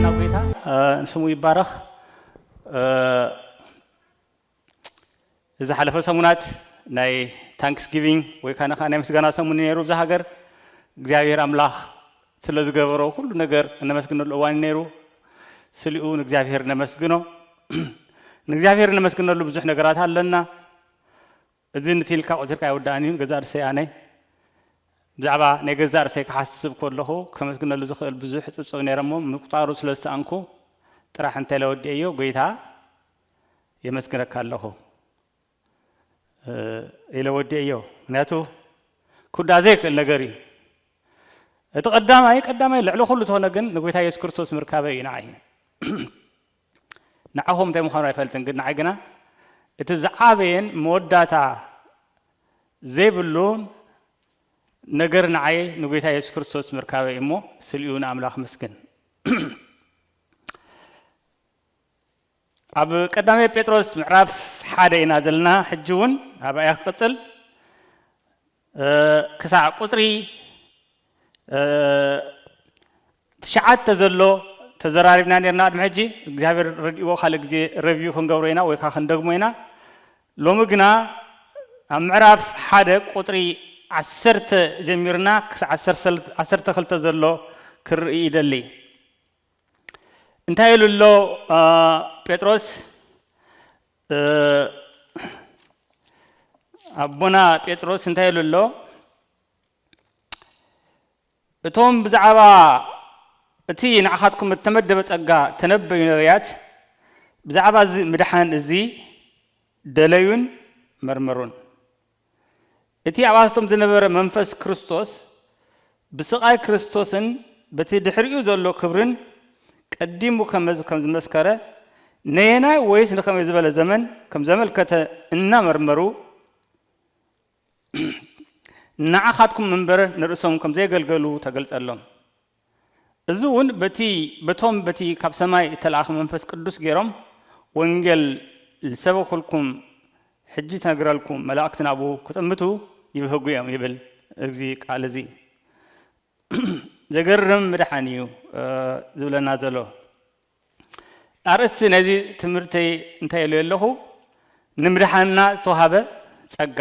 ናብ ጌታ፣ እ፣ ስሙ ይባረኽ። እ፣ ዝሓለፈ ሰሙናት ናይ ታንክስጊቪንግ ወይ ካነ ናይ ምስጋና ሰሙን ነይሩ። እዛ ሃገር እግዚኣብሔር ኣምላኽ ስለ ዝገበሮ ኩሉ ነገር እነመስግነሉ እዋን ነይሩ። ስሊኡ ንእግዚኣብሔር ነመስግኖ። ንእግዚኣብሔር እነመስግነሉ ብዙሕ ነገራት ኣለና። እዚ ንቲልካ ቆጺርካ ኣይወዳእን እዩ። ገዛእ ርእሰይ ኣነ ብዛዕባ ናይ ገዛእ ርእሰይ ክሓስብ ከለኹ ከመስግነሉ ዝኽእል ብዙሕ ጽብጽብ ነይረ እሞ ምቁጣሩ ስለ ዝሰኣንኩ ጥራሕ እንታይ ኢለ ወዲኤዮ፣ ጎይታ የመስግነካ ኣለኹ፣ እ፣ ኢለ ወዲኤዮ። ምክንያቱ ክውዳእ ዘይክእል ነገር እዩ። እቲ ቀዳማይ፣ ቀዳማይ ልዕሊ ኩሉ ዝኾነ ግን ንጎይታ የሱስ ክርስቶስ ምርካበይ እዩ ንዓይ። ንዓኹም እንታይ ምዃኑ ኣይፈልጥን፣ ግን ንዓይ ግና እቲ ዝዓበየን መወዳእታ ዘይብሉን ነገር ንዓይ ንጎይታ የሱስ ክርስቶስ ምርካበይ እሞ ስሊኡ ንኣምላኽ መስግን። ኣብ ቀዳማይ ጴጥሮስ ምዕራፍ ሓደ ኢና ዘለና፣ ሕጂ እውን ኣብኣ እያ ክቕጽል። እ፣ ክሳዕ ቁጽሪ፣ እ፣ ትሽዓተ ዘሎ ተዘራሪብና ነርና ቅድሚ ሕጂ። እግዚኣብሔር ረድእዎ ካልእ ግዜ ረቪው ክንገብሮ ኢና ወይ ከዓ ክንደግሞ ኢና። ሎሚ ግና ኣብ ምዕራፍ ሓደ ቁጽሪ ዓሰርተ ጀሚርና ክሳዕ ዓሰርተ ክልተ ዘሎ ክርኢ ይደሊ። እንታይ ኢሉ ኣሎ፣ እ፣ ጴጥሮስ? እ፣ ኣቦና ጴጥሮስ እንታይ ኢሉ ኣሎ? እቶም ብዛዕባ እቲ ንዓኻትኩም እተመደበ ጸጋ እተነበዩ ነቢያት፣ ብዛዕባ እዚ ምድሓን እዚ ደለዩን መርመሩን። እቲ ኣብኣቶም ዝነበረ መንፈስ ክርስቶስ፣ ብስቓይ ክርስቶስን በቲ ድሕሪኡ ዘሎ ክብርን ቀዲሙ ከመዝ-፣ ከም ዝመስከረ፣ ነየናይ ወይስ ንኸመይ ዝበለ ዘመን ከም ዘመልከተ እናመርመሩ፣ ንዓኻትኩም እምበር ንርእሶም ከም ዘየገልገሉ ተገልጸሎም። እዚ እውን በቲ፣ በቶም በቲ ካብ ሰማይ እተላእኸ መንፈስ ቅዱስ ገይሮም ወንጌል ዝሰበኹልኩም ሕጂ ትነግረልኩም መላእክቲ ናብኡ ክጥምቱ ይብህጉ እዮም ይብል እዚ ቃል እዚ። ዘገርም ምድሓን እዩ፣ እ፣ ዝብለና ዘሎ። ኣርእስቲ ነዚ ትምህርተይ እንታይ ኢለ ኣለኹ? ንምድሓንና ዝተዋሃበ ጸጋ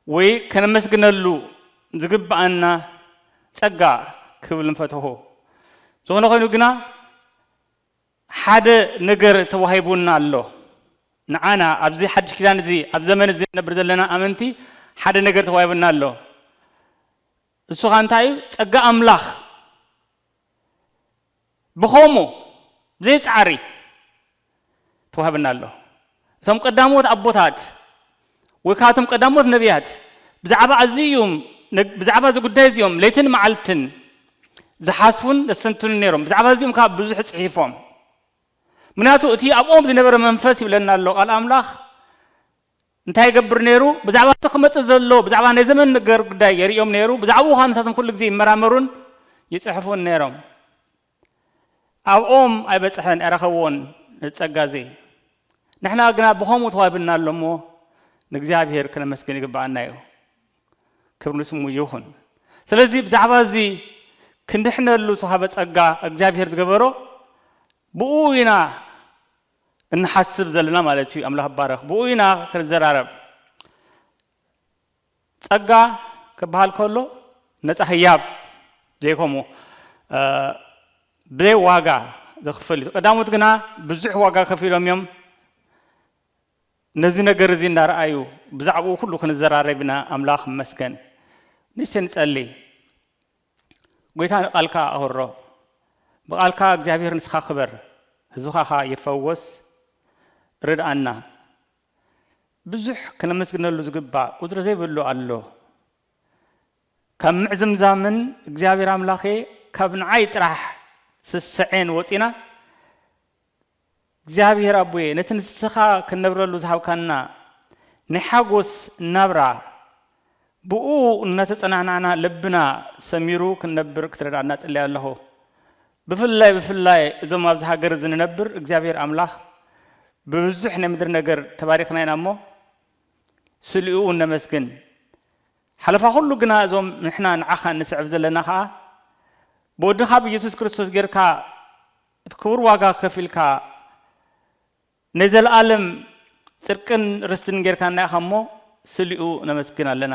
ወይ ከነመስግነሉ ዝግብኣና ጸጋ ክብል ንፈተኹ። ዝኾነ ኮይኑ ግና ሓደ ነገር ተዋሂቡና ኣሎ። ንዓና ኣብዚ ሓድሽ ኪዳን እዚ፣ ኣብ ዘመን እዚ ንነብር ዘለና ኣመንቲ ሓደ ነገር ተዋሂቡና ኣሎ። እሱ ኸኣ እንታይ እዩ? ጸጋ ኣምላኽ ብኸምኡ ብዘይ ጻዕሪ ተዋሂቡና ኣሎ። እቶም ቀዳሞት ኣቦታት ወይ ከዓ እቶም ቀዳሞት ነቢያት ብዛዕባ እዚ እዮም፣ ነ-፣ ብዛዕባ እዚ ጉዳይ እዚኦም ለይትን መዓልትን ዝሓስቡን ዘስተንትኑን ነይሮም። ብዛዕባ እዚኦም ከዓ ብዙሕ ጽሒፎም። ምክንያቱ እቲ ኣብኦም ዝነበረ መንፈስ ይብለና ኣሎ ቃል ኣምላኽ፣ እንታይ ይገብር ነይሩ? ብዛዕባ እቲ ክመጽእ ዘሎ፣ ብዛዕባ ናይ ዘመን ነገር ጉዳይ የርእዮም ነይሩ። ብዛዕባኡ ኸኣ ንሳቶም ኩሉ ግዜ ይመራመሩን ይጽሕፉን ነይሮም። ኣብኦም ኣይበጽሐን፣ ኣይረኸብዎን ነቲ ጸጋ እዚ። ንሕና ግና ብኸምኡ ተዋሂብና ኣሎ እሞ፣ ንእግዚኣብሔር ከነመስግን ይግብኣና እዩ። ክብሪ ንስሙ ይኹን። ስለዚ ብዛዕባ እዚ ክንድሕነሉ ዝተዋህበ ጸጋ እግዚኣብሔር ዝገበሮ ብኡ ኢና እንሓስብ ዘለና ማለት እዩ። ኣምላኽ ይባረኽ። ብኡ ኢና ክንዘራረብ። ጸጋ ክበሃል ከሎ ነጻ ህያብ ዘይኮሙ፣ እ፣ ብዘይ ዋጋ ዝኽፈል እዩ። ቀዳሞት ግና ብዙሕ ዋጋ ከፊሎም እዮም። ነዚ ነገር እዚ እናረኣዩ ብዛዕባኡ ኩሉ ክንዘራረብ ኢና። ኣምላኽ ይመስገን። ንእሽተይ ንጸሊ። ጎይታ ንቃልካ ኣኽብሮ። ብቃልካ እግዚኣብሔር ንስኻ ክበር፣ ህዝብኻ ኸኣ ይፈወስ። ርድኣና። ብዙሕ ክነመስግነሉ ዝግባእ ቁጽሪ ዘይብሉ ኣሎ። ካብ ምዕዝምዛምን እግዚኣብሔር ኣምላኸ ካብ ንዓይ ጥራሕ ስስዔን ወጺና፣ እግዚኣብሔር ኣቦየ፣ ነቲ ንስኻ ክንነብረሉ ዝሃብካና ናይ ሓጎስ ናብራ፣ ብኡ እናተጸናናዕና ልብና ሰሚሩ ክንነብር ክትረድኣና እጽሊ ኣለኹ። ብፍላይ፣ ብፍላይ እዞም ኣብዚ ሃገር እዚ ንነብር፣ እግዚኣብሔር ኣምላኽ ብብዙሕ ናይ ምድሪ ነገር ተባሪኽና ኢና እሞ፣ ስሊኡ እነመስግን። ሓለፋ ኩሉ ግና እዞም ንሕና ንዓኻ እንስዕብ ዘለና ኸኣ፣ ብወድኻ ብኢየሱስ ክርስቶስ ጌርካ እቲ ክቡር ዋጋ ከፊልካ ናይ ዘለኣለም ጽድቅን ርስትን ጌርካና ኢኻ እሞ፣ ስሊኡ ነመስግን ኣለና።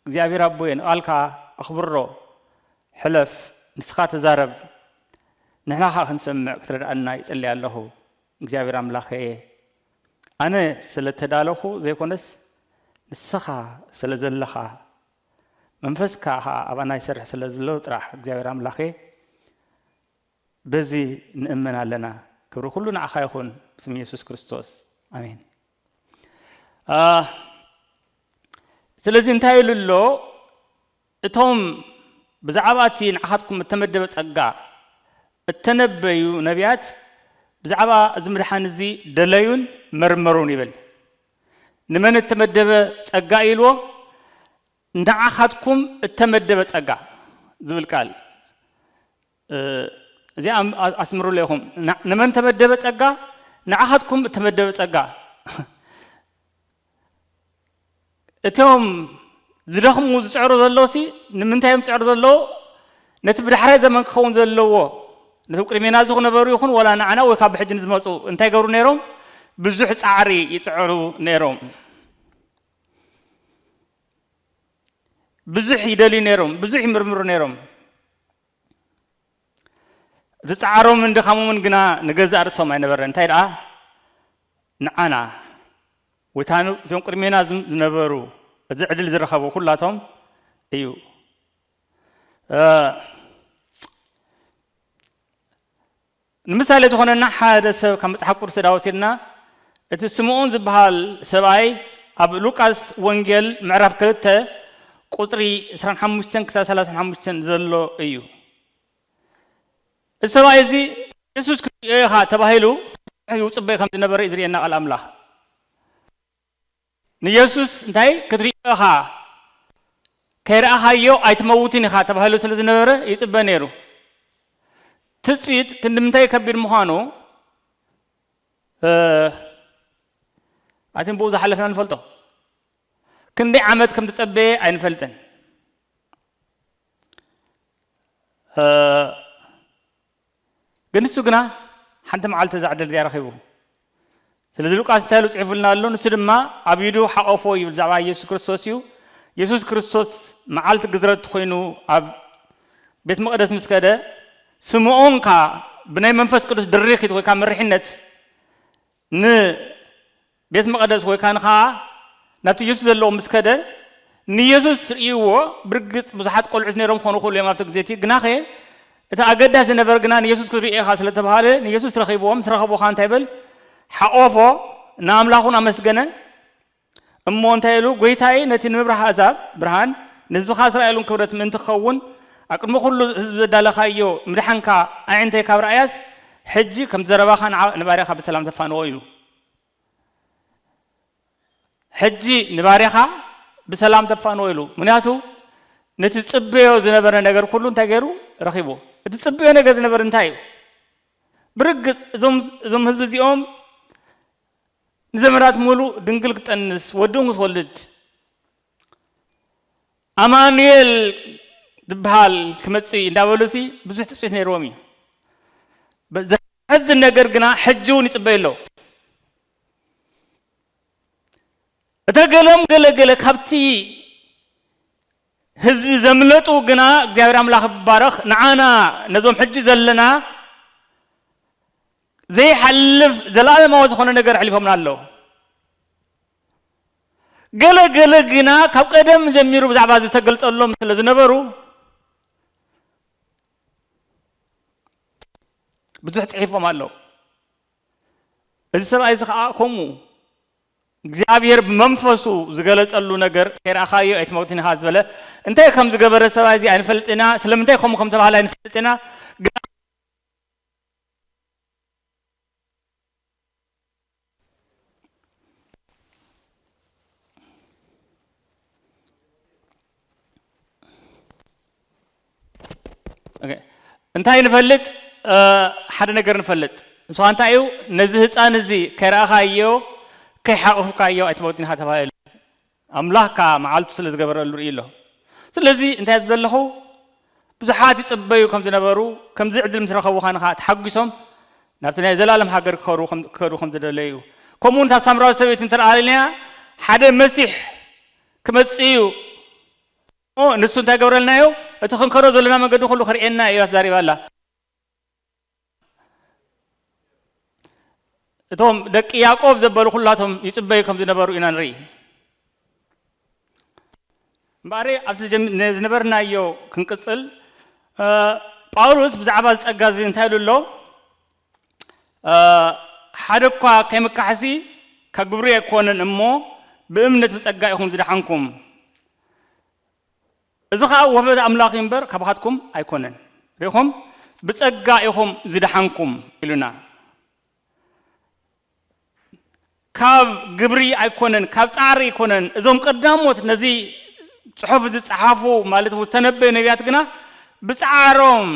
እግዚኣብሔር ኣቦየ፣ ንቓልካ ኣኽብሮ፣ ሕለፍ፣ ንስኻ ተዛረብ፣ ንሕና ኸኣ ክንሰምዕ ክትረድኣና ይጽሊ ኣለኹ። እግዚኣብሔር ኣምላኸየ፣ ኣነ ስለ እተዳለኹ ዘይኮነስ፣ ንስኻ ስለ ዘለኻ፣ መንፈስካ ኸኣ ኣባና ይሰርሕ ስለ ዘሎ ጥራሕ፣ እግዚኣብሔር ኣምላኸየ፣ በዚ ንእመን ኣለና። ክብሪ ኩሉ ንዓኻ ይኹን፣ ብስም የሱስ ክርስቶስ፣ ኣሜን። አ፣ ስለዚ እንታይ ኢሉ ኣሎ? እቶም ብዛዕባ እቲ ንዓኻትኩም እተመደበ ጸጋ እተነበዩ ነቢያት፣ ብዛዕባ እዚ ምድሓን እዚ ደለዩን መርመሩን ይብል። ንመን እተመደበ ጸጋ ኢልዎ? ንዓኻትኩም እተመደበ ጸጋ ዝብል ቃል፣ እ፣ እዚኣ ኣም-፣ ኣ-፣ ኣስምሩለይ ኢኹም። ን-፣ ንመን ተመደበ ጸጋ? ንዓኻትኩም እተመደበ ጸጋ። እቶም ዝደኽሙ ዝጽዕሩ ዘለዉሲ ንምንታይ እዮም ዝጽዕሩ ዘለዉ? ነቲ ብዳሕራይ ዘመን ክኸውን ዘለዎ፣ ነቶም ቅድሜና ዝነበሩ ይኹን ዋላ ንዓና ወይ ካብ ብሕጂ ንዝመጹ እንታይ ይገብሩ ነይሮም? ብዙሕ ጻዕሪ ይጽዕሩ ነይሮም። ብዙሕ ይደልዩ ነይሮም፣ ብዙሕ ይምርምሩ ነይሮም። እቲ ጻዕሮምን ድኻሞምን ግና ንገዛእ ርእሶም ኣይነበረን። እንታይ ደኣ? ንዓና፣ ወይ እታ ን-፣ እቶም ቅድሜና ዝም-፣ ዝነበሩ፣ እዚ ዕድል ዝረኸቡ ኩላቶም እዩ። እ፣ ንምሳሌ ዝኾነና ሓደ ሰብ ካብ መጽሓፍ ቅዱስ ዳ ወሲድና፣ እቲ ስምዖን ዝበሃል ሰብኣይ ኣብ ሉቃስ ወንጌል ምዕራፍ ክልተ ቁጽሪ ዕስራን ሓሙሽተን ክሳብ ሰላሳን ሓሙሽተን ዘሎ እዩ። እዚ ሰብኣይ እዚ የሱስ ክትሪኦ ኢኻ ተባሂሉ ይጽበዮ ከም ዝነበረ እዩ ዝርእየና ቃል ኣምላኽ። ንየሱስ እንታይ ክትሪኦ ኢኻ፣ ከይረኣኻዮ ኣይትመውትን ኢኻ ተባሂሉ ስለ ዝነበረ ይጽበ ነይሩ። ትጽቢት ክንዲ ምንታይ ከቢድ ምዃኑ፣ እ፣ ኣትን ብኡ ዝሓለፍና ንፈልጦ። ክንደይ ዓመት ከም ዝጸበየ ኣይንፈልጥን። እ፣ ግን ንሱ ግና ሓንቲ መዓልቲ እዛ ዕድል እዚኣ ረኺቡ። ስለዚ ሉቃስ እንታይ ኢሉ ጽሒፉልና ኣሎ? ንሱ ድማ ኣብ ኢዱ ሓቆፎ ይብል፣ ብዛዕባ የሱስ ክርስቶስ እዩ። የሱስ ክርስቶስ መዓልቲ ግዝረት ኮይኑ ኣብ ቤት መቕደስ ምስ ከደ፣ ስምዖን ከኣ ብናይ መንፈስ ቅዱስ ድርኺት ወይ ከኣ መሪሕነት ንቤት መቕደስ ወይ ከኣ ንኸኣ ናብቲ የሱስ ዘለዎ ምስ ከደ፣ ንየሱስ ርእይዎ። ብርግጽ ብዙሓት ቆልዑት ነይሮም ክኾኑ ይኽእሉ እዮም ኣብቲ ግዜ እቲ። ግናኸ እቲ ኣገዳሲ ዝነበረ ግና ንየሱስ ክትርእዮ ኢኻ ስለ ዝተባህለ፣ ንየሱስ ረኺብዎ። ምስ ረኸቦ ኸኣ እንታይ በል? ሓቆፎ፣ ንኣምላኹን ኣመስገነ። እሞ እንታይ ኢሉ? "ጐይታይ፣ ነቲ ንምብራህ ኣሕዛብ ብርሃን፣ ንህዝብኻ እስራኤል እውን ክብረት ምእንቲ ክኸውን፣ ኣብ ቅድሚ ኩሉ ህዝቢ ዘዳለኻዮ ምድሓንካ ኣዒንተይ ካብ ረኣያስ፣ ሕጂ ከምቲ ዘረባኻ ንዓ-፣ ንባርያኻ ብሰላም ተፋንዎ" ኢሉ። "ሕጂ ንባርያኻ ብሰላም ተፋንዎ" ኢሉ። ምኽንያቱ ነቲ ዝጽበዮ ዝነበረ ነገር ኩሉ እንታይ ገይሩ? ረኺቡ። እቲ ዝጽበዮ ነገር ዝነበረ እንታይ እዩ? ብርግጽ እዞም፣ እዞም ህዝቢ እዚኦም ንዘመናት ሙሉእ ድንግል ክትጠንስ፣ ወዲ እውን ክትወልድ፣ ኣማኑኤል ዝበሃል ክመጽእ እዩ እንዳበሉሲ ብዙሕ ትጽቢት ነይርዎም እዩ። በ-፣ ዘሕዝን ነገር ግና ሕጂ እውን ይጽበዩ ኣለዉ። እተ ገሎም ገለ ገለ ካብቲ ህዝቢ ዘምለጡ ግና እግዚኣብሔር ኣምላኽ ይባረኽ፣ ንዓና ነዞም ሕጂ ዘለና ዘይሓልፍ ዘለኣለማዊ ዝኾነ ነገር ኣሕሊፎምና ኣለዉ። ገለ ገለ ግና ካብ ቀደም ጀሚሩ ብዛዕባ ዝተገልጸሎም ስለ ዝነበሩ ብዙሕ ጽሒፎም ኣለዉ። እዚ ሰብኣይ እዚ ኸኣ ከምኡ እግዚኣብሔር ብመንፈሱ ዝገለጸሉ ነገር ከይረኣኻዮ ኣይትመውትን ኢኻ ዝበለ እንታይ ከም ዝገበረ ሰብኣይ እዚ ኣይንፈልጥ ኢና። ስለምንታይ ከምኡ ከም ተባህለ ኣይንፈልጥ ኢና። ግና ኦኬ። እንታይ ንፈልጥ? እ፣ ሓደ ነገር ንፈልጥ። ንሱ እንታይ እዩ? ነዚ ህፃን እዚ ከይረኣኻዮ፣ ከይሓቑፍካዮ ኣይትመውትን ኢኻ ተባሂሉ። ኣምላኽ ከኣ መዓልቱ ስለ ዝገበረሉ ርኢ ኣሎ። ስለዚ እንታይ ዘለኹ? ብዙሓት ይጽበዩ ከም ዝነበሩ፣ ከምዚ ዕድል ምስ ረኸቡ ኸኣ ንኻ ተሓጒሶም፣ ናብቲ ናይ ዘላለም ሃገር ክኸዱ ከም ዝደለዩ እዩ። ከምኡ እውን እታ ሳምራዊት ሰበይቲ እንተ ደኣ ኣሊና፣ ሓደ መሲሕ ክመጽእ እዩ፣ ንሱ እንታይ ገብረልና እዩ? እቲ ክንከዶ ዘለና መንገዲ ኩሉ ክርእየና እዩ ኢላ ተዛሪባ ኣላ። እቶም ደቂ ያዕቆብ ዘበሉ ኩላቶም ይጽበዩ ከም ዝነበሩ ኢና ንርኢ። እምበኣር ኣብቲ ዝነበርናዮ ክንቅጽል፣ ጳውሎስ ብዛዕባ ዝጸጋ እዚ እንታይ ኢሉ ኣሎ? ሓደ እኳ ከይምካሕሲ ካብ ግብሪ ኣይኮነን እሞ ብእምነት ብጸጋ ኢኹም ዝደሓንኩም። እዚ ኸኣ ወፈት ኣምላኽ እዩ እምበር ካባኻትኩም ኣይኮነን። ሪኹም? ብጸጋ ኢኹም ዝደሓንኩም ኢሉና። ካብ ግብሪ ኣይኮነን፣ ካብ ጻዕሪ ኣይኮነን። እዞም ቀዳሞት ነዚ ጽሑፍ ዝጸሓፉ ማለት ዝተነበዩ ነቢያት ግና ብጻዕሮም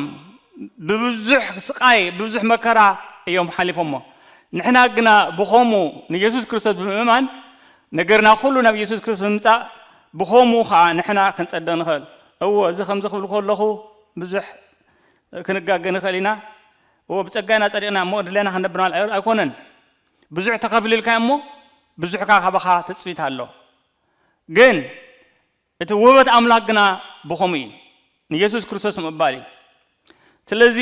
ብብዙሕ ስቓይ ብብዙሕ መከራ እዮም ሓሊፎሞ። ንሕና ግና ብኸምኡ ንየሱስ ክርስቶስ ብምእማን ነገርና ኩሉ ናብ የሱስ ክርስቶስ ብምምጻእ ብኸምኡ ኸኣ ንሕና ክንጸድቕ ንኽእል። እዎ እዚ ከምዚ ክብል ከለኹ ብዙሕ ክንጋገ ንኽእል ኢና። እዎ ብጸጋ ኢና ጸዲቕና እሞ ድሌና ክንነብር ኣይኮነን። ብዙሕ ተኸፊሉልካ እሞ ብዙሕ ከኣ ካባኻ ትጽቢት ኣሎ። ግን እቲ ውህበት ኣምላኽ ግና ብኸምኡ እዩ፣ ንየሱስ ክርስቶስ ምቕባል እዩ። ስለዚ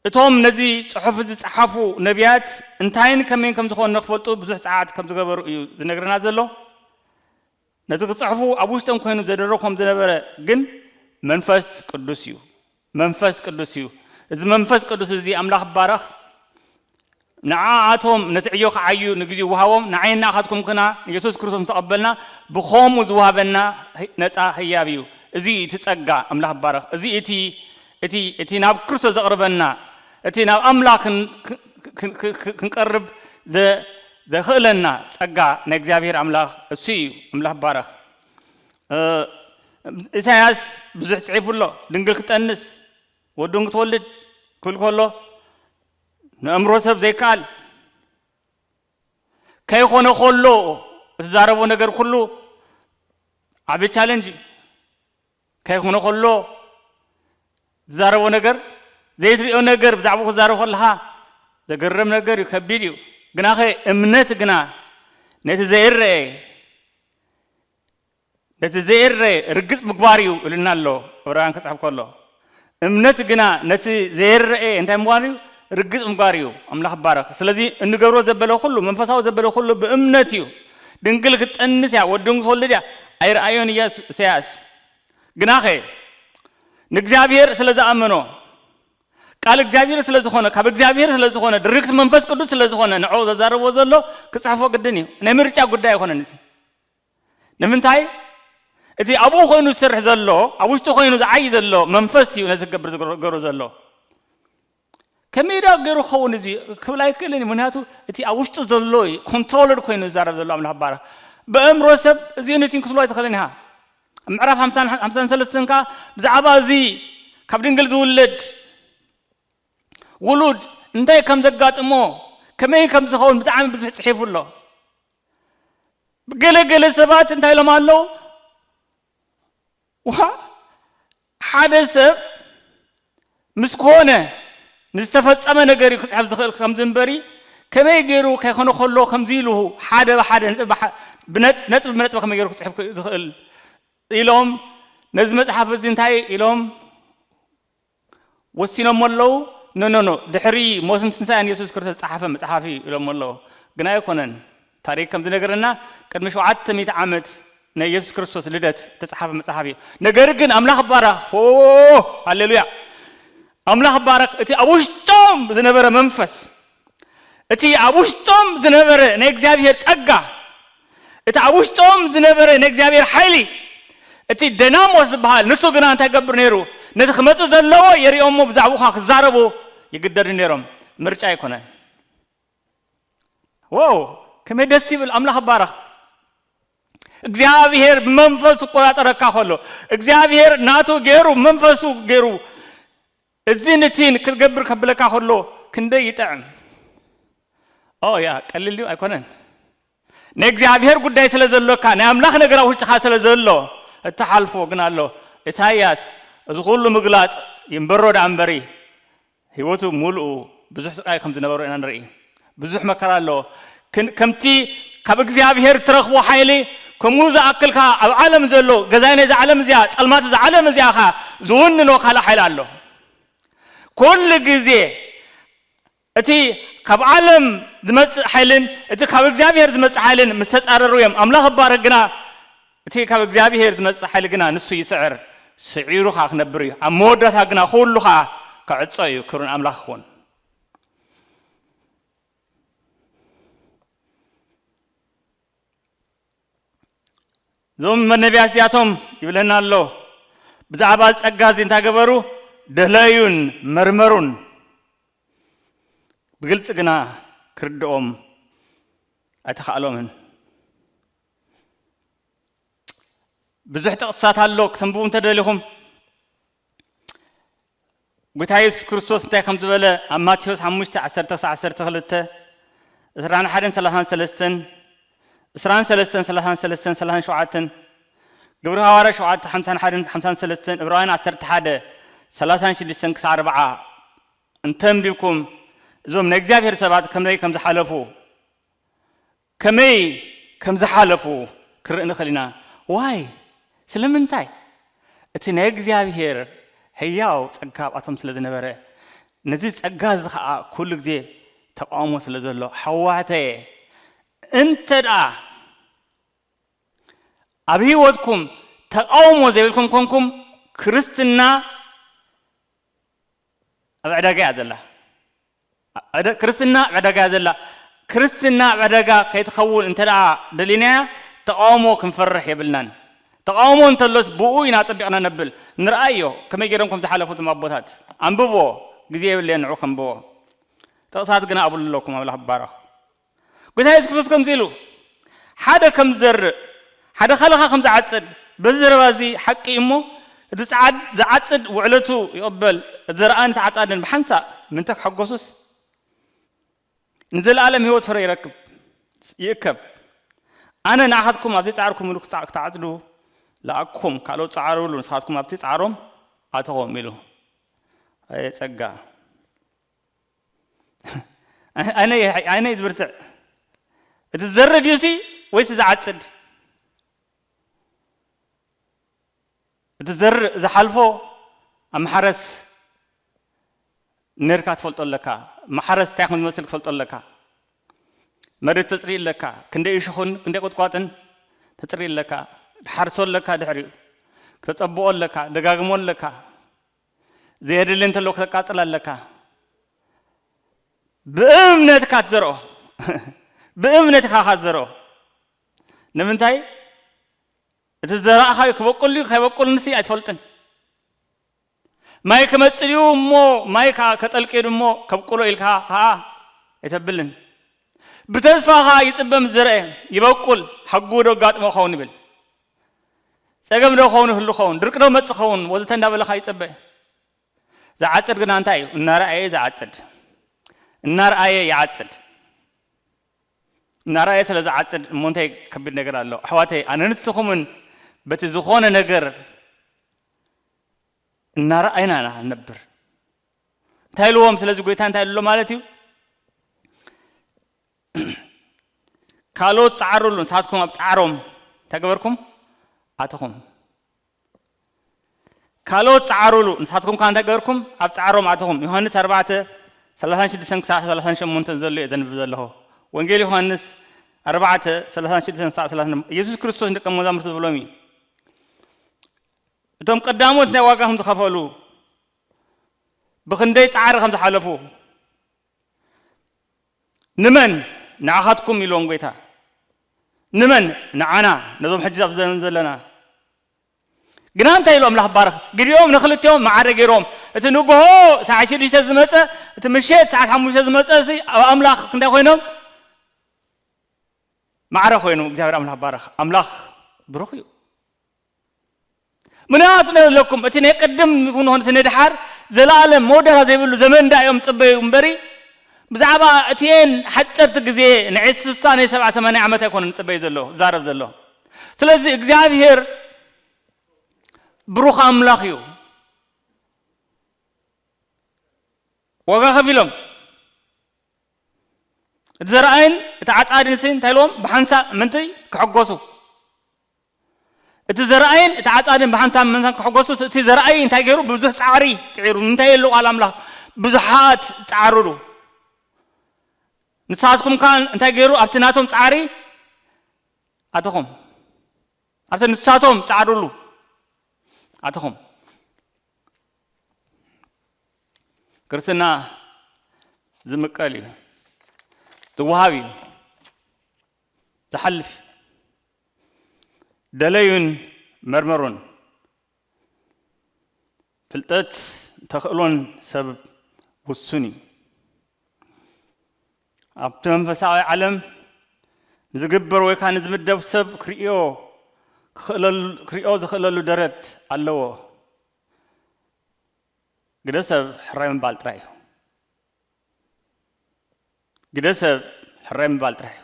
እቶም ነዚ ጽሑፍ ዝጸሓፉ ነቢያት እንታይን ከመይን ከም ዝኾኑ ንኽፈልጡ ብዙሕ ጸዓት ከም ዝገበሩ እዩ ዝነግረና ዘሎ። ነዚ ክጽሕፉ ኣብ ውሽጦም ኮይኑ ዘደረኾም ዝነበረ ግን መንፈስ ቅዱስ እዩ። መንፈስ ቅዱስ እዩ። እዚ መንፈስ ቅዱስ እዚ ኣምላኽ ይባረኽ። ንዓኣቶም ነቲ ዕዮ ክዓዩ ንግዜኡ ወሃቦም፣ ንዓይን ንኣኻትኩም ግና ንየሱስ ክርስቶስ ምስ ተቐበልና ብኸምኡ ዝወሃበና ነጻ ህያብ እዩ። እዚ እቲ ጸጋ ኣምላኽ ይባረኽ። እዚ እቲ እቲ እቲ ናብ ክርስቶስ ዘቕርበና እቲ ናብ ኣምላኽ ክንቀርብ ዘኽእለና ጸጋ ናይ እግዚኣብሔር ኣምላኽ እሱ እዩ። ኣምላኽ ይባረኽ። ኢሳያስ ብዙሕ ጽሒፉ ኣሎ። ድንግል ክጠንስ ወዱን ክትወልድ ክብል ከሎ ንእምሮ ሰብ ዘይከኣል ከይኾነ ከሎ እትዛረቦ ነገር ኩሉ ዓቢ ቻለንጅ እዩ። ከይኾነ ከሎ እትዛረቦ ነገር ዘይትሪኦ ነገር ብዛዕባኡ ክትዛረብ ከለኻ ዘገርም ነገር እዩ፣ ከቢድ እዩ። ግናኸ እምነት ግና ነቲ ዘይረአ ነቲ ዘይረአ ርግጽ ምግባር እዩ እልና ኣሎ ዕብራውያን ክጽሕፍ ከሎ። እምነት ግና ነቲ ዘይረአ እንታይ ምዃን እዩ? ርግጽ ምግባር እዩ። ኣምላኽ ይባረኽ። ስለዚ እንገብሮ ዘበለ ኩሉ መንፈሳዊ ዘበለ ኩሉ ብእምነት እዩ። ድንግል ክትጠንስ እያ፣ ወዲ ክትወልድ እያ። ኣይረኣዮን እያ ኢሳያስ። ግናኸ ንእግዚኣብሔር ስለ ዝኣመኖ ቃል እግዚኣብሔር ስለ ዝኾነ ካብ እግዚኣብሔር ስለ ዝኾነ ድርግቲ መንፈስ ቅዱስ ስለ ዝኾነ ንዕኡ ዘዛርቦ ዘሎ ክጽሕፎ ግድን እዩ። ናይ ምርጫ ጉዳይ ኣይኮነን እዚ። ንምንታይ? እቲ ኣብኡ ኮይኑ ዝሰርሕ ዘሎ ኣብ ውሽጢ ኮይኑ ዝዓይ ዘሎ መንፈስ እዩ ነዚ ክገብር ዝገሮ ዘሎ። ከመይ ዳ ገይሩ ክኸውን እዚ ክብል ኣይክእልን እዩ። ምክንያቱ እቲ ኣብ ውሽጢ ዘሎ እዩ ኮንትሮልድ ኮይኑ ዝዛረብ ዘሎ ኣምላኽ ባራ። ብእምሮ ሰብ እዚኡ ነቲን ክትብሎ ኣይትኽእልን ኢኻ። ኣብ ምዕራፍ ሓምሳን ሰለስተን ከኣ ብዛዕባ እዚ ካብ ድንግል ዝውለድ ውሉድ እንታይ ከም ዘጋጥሞ ከመይ ከም ዝኸውን ብጣዕሚ ብዙሕ ጽሒፉ ኣሎ። ገለ ገለ ሰባት እንታይ ኢሎም ኣለዉ? ዋ ሓደ ሰብ ምስ ኮነ ንዝተፈጸመ ነገር እዩ ክጽሕፍ ዝኽእል ከምዚ እምበሪ ከመይ ገይሩ ከይኮነ ከሎ ከምዚ ኢሉ ሓደ ብሓደ ነጥቢ ብሓ- ብነጥ- ነጥቢ ብነጥቢ ከመይ ገይሩ ክጽሕፍ ዝኽእል ኢሎም ነዚ መጽሓፍ እዚ እንታይ ኢሎም ወሲኖም ኣለዉ። ኖ ኖ ኖ ድሕሪ ሞትን ትንሳኤን የሱስ ክርስቶስ ዝጸሓፈ መጽሓፍ እዩ ኢሎም ኣለዉ። ግን ኣይኮነን። ታሪክ ከም ዝነገረና ቅድሚ ሸውዓተ ሚእቲ ዓመት ናይ የሱስ ክርስቶስ ልደት ዝተጻሓፈ መጽሓፍ እዩ። ነገር ግን ኣምላኽ ባረኽ። ኦ ሃሌሉያ። ኣምላኽ ባረኽ። እቲ ኣብ ውሽጦም ዝነበረ መንፈስ እቲ ኣብ ውሽጦም ዝነበረ ናይ እግዚኣብሔር ጸጋ እቲ ኣብ ውሽጦም ዝነበረ ናይ እግዚኣብሔር ሓይሊ እቲ ደናሞስ ዝበሃል ንሱ ግና እንታይ ገብር ነይሩ? ነቲ ክመጽእ ዘለዎ የሪኦሞ ብዛዕባኻ ክዛረቡ ይግደዱ ነይሮም። ምርጫ ኣይኮነን። ዎ ከመይ ደስ ይብል። ኣምላኽ ባረኽ። እግዚኣብሔር ብመንፈሱ ቆጻጸረካ ከሎ እግዚኣብሔር ናቱ ገይሩ መንፈሱ ገይሩ እዚ ንቲን ክትገብር ከብለካ ከሎ ክንደይ ይጥዕም። ኦ ያ ቀልል እዩ ኣይኮነን። ናይ እግዚኣብሔር ጉዳይ ስለ ዘሎካ ናይ ኣምላኽ ነገር ኣብ ውሽጥኻ ስለ ዘሎ እትሓልፎ ግን ኣሎ። ኢሳይያስ እዚ ኩሉ ምግላጽ ይንበሮ ደኣ እምበሪ፣ ህይወቱ ሙሉኡ ብዙሕ ስቃይ ከም ዝነበሮ ኢና ንርኢ። ብዙሕ መከራ ኣሎ። ክን-፣ ከምቲ ካብ እግዚኣብሔር ትረኽቦ ሓይሊ፣ ከምኡ ዝኣክል ከኣ ኣብ ዓለም ዘሎ፣ ገዛኢ ናይዛ ዓለም እዚኣ፣ ጸልማት እዛ ዓለም እዚኣ ከኣ ዝውንኖ ካልእ ሓይሊ ኣሎ። ኩሉ ግዜ እቲ ካብ ዓለም ዝመጽእ ሓይልን እቲ ካብ እግዚኣብሔር ዝመጽእ ሓይልን ምስ ተጻረሩ እዮም። ኣምላኽ ይባረክ ግና፣ እቲ ካብ እግዚኣብሔር ዝመጽእ ሓይሊ ግና ንሱ ይስዕር፣ ስዒሩ ኸኣ ክነብር እዩ። ኣብ መወዳእታ ግና ኩሉ ኸኣ ክዕጾ እዩ። ክብሪ ንኣምላኽ ይኹን። እዞም ነቢያት እዚኣቶም ይብለና ኣሎ፣ ብዛዕባ ጸጋ እዚ እንታይ ገበሩ? ደለዩን መርመሩን። ብግልጺ ግና ክርድኦም ኣይተኻእሎምን። ብዙሕ ጥቕስታት ኣሎ፣ ክተንብቡ እንተደሊኹም። ጎይታ የሱስ ክርስቶስ እንታይ ከም ዝበለ ኣብ ማቴዎስ ሓሙሽተ፣ ዓሰርተ ክሳዕ ዓሰርተ ክልተ፣ ዕስራን ሓደን ሰላሳን ሰለስተን፣ ዕስራን ሰለስተን፣ ሰላሳን ሰለስተን፣ ሰላሳን ሸውዓተን፣ ግብሪ ሃዋርያ ሸውዓተ፣ ሓምሳን ሓደን፣ ሓምሳን ሰለስተን፣ ዕብራውያን ዓሰርተ ሓደ፣ ሰላሳን ሽዱሽተን ክሳዕ ኣርብዓ እንተንቢብኩም፣ እዞም ናይ እግዚኣብሔር ሰባት ከመይ ከም ዝሓለፉ፣ ከመይ ከም ዝሓለፉ ክርኢ ንኽእል ኢና። ዋይ? ስለምንታይ? እቲ ናይ እግዚኣብሔር ህያው ጸጋ ኣብኣቶም ስለ ዝነበረ፣ ነዚ ጸጋ እዚ ኸኣ ኩሉ ግዜ ተቃውሞ ስለ ዘሎ፣ ኣሕዋተየ፣ እንተ ደኣ ኣብ ህይወትኩም ተቃውሞ ዘይብልኩም ኮንኩም፣ ክርስትና ኣብ ዕዳጋ እያ ዘላ። ዕደ-፣ ክርስትና ኣብ ዕዳጋ እያ ዘላ። ክርስትና ኣብ ዕዳጋ ከይትኸውን እንተ ደኣ ደሊናያ፣ ተቃውሞ ክንፈርሕ የብልናን። ተቃውሞ እንተሎስ ብኡ ኢና ጸቢቕና ነብል። ንርኣዮ ከመይ ገይሮም ከም ዝሓለፉ እቶም ኣቦታት። ኣንብብዎ፣ ግዜ የብለየን ንዑ ከንብቦ። ጥቕሳት ግና ኣብሉ ኣለኩም፣ ኣምላኽ ይባረኽ። ጎይታ የሱስ ክርስቶስ ከምዚ ኢሉ፣ ሓደ ከም ዝዘርእ፣ ሓደ ካልኻ ከም ዝዓጽድ፣ በዚ ዘረባ እዚ ሓቂ እዩ እሞ፣ እቲ ጸዓድ-፣ ዝዓጽድ ውዕለቱ ይቕበል፣ እቲ ዘርኣን እቲ ዓጻድን ብሓንሳእ ምንተ ክሕጎሱስ፣ ንዘለኣለም ህይወት ፍረ ይረክብ፣ ይእከብ። ኣነ ንኣኻትኩም ኣብቲ ጻዕርኩምሉ ክጻዕ-፣ ክትዓጽዱ ለኣክኩም፣ ካልኦት ጸዓሩሉ፣ ንስኻትኩም ኣብቲ ጻዕሮም ኣተኹም ኢሉ። ኣየ ጸጋ! ኣነ፣ ኣነ እዩ ዝብርትዕ። እቲ ዝዘርእ ድዩሲ ወይስ ዝዓጽድ? እቲ ዝዘርእ ዝሓልፎ ኣብ ማሕረስ ነርካ ትፈልጦ ኣለካ። ማሕረስ እንታይ ከም ዝመስል ትፈልጦ ኣለካ። መሬት ተጽሪ ኣለካ። ክንደይ እሾኽን ክንደይ ቁጥቋጥን ተጽሪ ኣለካ። ትሓርሶ ኣለካ፣ ድሕሪኡ ክተጸብቆ ኣለካ፣ ደጋግሞ ኣለካ። ዘየድሊ እንተሎ ክተቃጽል ኣለካ። ብእምነትካ ትዘርኦ። ብእምነትካ ኢኻ ትዘርኦ። ንምንታይ? እቲ ዘራእኻዮ ክበቁል ድዩ ከይበቁል ንሲ ኣይትፈልጥን። ማይ ክመጽእ ድዩ እሞ ማይ ከ-፣ ከጠልቅዩ ድዩ እሞ ከብቁሎ ኢልካ ከኣ ኣይተብልን። ብተስፋ ከኣ ይጽበ ምስ ዘርአ ይበቁል፣ ሓጉ ዶ ኣጋጥሞ ኸውን ይብል። ጸገም ዶ ኸውን ይህሉ ኸውን፣ ድርቂ ዶ መጽእ ኸውን ወዘተ እንዳበለ ከኣ ይጸበ። ዝዓጽድ ግና እንታይ እዩ? እናረኣየ ዝዓጽድ። እናረኣየ ይዓጽድ። እናረኣየ ስለ ዝዓጽድ እሞ እንታይ ከቢድ ነገር ኣሎ? ኣሕዋተይ፣ ኣነ ንስኹምን በቲ ዝኾነ ነገር እናረኣይና ኢና ንነብር። እንታይ ኢልዎም? ስለዚ ጎይታ እንታይ ኢሉ ኣሎ ማለት እዩ? ካልኦት ጸዓሩሉ፣ ንስኻትኩም ኣብ ጻዕሮም እንታይ ገበርኩም? ኣተኹም። ካልኦት ጸዓሩሉ፣ ንስኻትኩም ከኣ እንታይ ገበርኩም? ኣብ ጻዕሮም ኣተኹም። ዮሃንስ ኣርባዕተ፣ ሰላሳን ሽዱሽተን ክሳዕ ሰላሳን ሸሞንተን ዘሎ እየ ዘንብብ ዘለኹ። ወንጌል ዮሃንስ ኣርባዕተ፣ ሰላሳን ሽዱሽተን ክሳዕ ሰላሳን ሸሞንተን። ኢየሱስ ክርስቶስ ንደቀ መዛሙርቱ ዝብሎም እዩ። እቶም ቀዳሞት እንታይ ዋጋ ከም ዝኸፈሉ፣ ብኽንደይ ጻዕሪ ከም ዝሓለፉ፣ ንመን? ንዓኻትኩም ኢልዎም ጎይታ። ንመን? ንዓና፣ ነዞም ሕጂ ኣብ ዘመን ዘለና። ግና እንታይ ኢሉ ኣምላኽ ባረኽ? ግዲኦም ንኽልቲኦም ማዕረ ገይሮም። እቲ ንግሆ ሰዓት ሽዱሽተ ዝመጸ፣ እቲ ምሸት ሰዓት ሓሙሽተ ዝመጸ፣ እዚ ኣብ ኣምላኽ እንታይ ኮይኖም? ማዕረ ኮይኑ። እግዚኣብሔር ኣምላኽ ባረኽ። ኣምላኽ ብሩኽ እዩ። ምኽንያቱ ነለኩም፣ እቲ ናይ ቅድም ይኹን እቲ ናይ ደሓር፣ ዘለኣለም መወዳእታ ዘይብሉ ዘመን እንዳ እዮም ጽበዩ እምበሪ፣ ብዛዕባ እቲኤን ሓጸርቲ ግዜ፣ ንዒስ ስሳ ናይ ሰብዓ ሰማንያ ዓመት ኣይኮነን ዝጽበዩ ዘሎ፣ ዝዛረብ ዘሎ። ስለዚ እግዚኣብሔር ብሩኽ ኣምላኽ እዩ። ዋጋ ከፊሎም። እቲ ዘርኣይን እቲ ዓጻድን ሲ እንታይ ኢልዎም? ብሓንሳእ ምንታይ ክሕጎሱ። እቲ ዘርኣይን እቲ ዓጻድን ብሓንሳእ ምንታይ ክሕጎሱ። እቲ ዘርኣይ እንታይ ገይሩ? ብዙሕ ጻዕሪ ጽዒሩ። እንታይ የሉ ቃል ኣምላኽ? ብዙሓት ጻዕሩሉ። ንስኻትኩም ከኣ እንታይ ገይሩ? ኣብቲ ናቶም ጻዕሪ ኣተኹም። ኣብቲ ንሳቶም ጻዕሩሉ ኣተኹም። ክርስትና ዝምቀል እዩ፣ ዝወሃብ እዩ፣ ዝሓልፍ እዩ። ደለዩን መርምሩን። ፍልጠት ተኽእሎን ሰብ ውሱን እዩ። ኣብቲ መንፈሳዊ ዓለም ንዝግበር ወይ ከዓ ንዝምደብ ሰብ ክርእዮ ክኽእለሉ-፣ ክርእዮ ዝኽእለሉ ደረት ኣለዎ። ግደ ሰብ ሕራይ ምባል ጥራይ እዩ። ግደ ሰብ ሕራይ ምባል ጥራይ እዩ።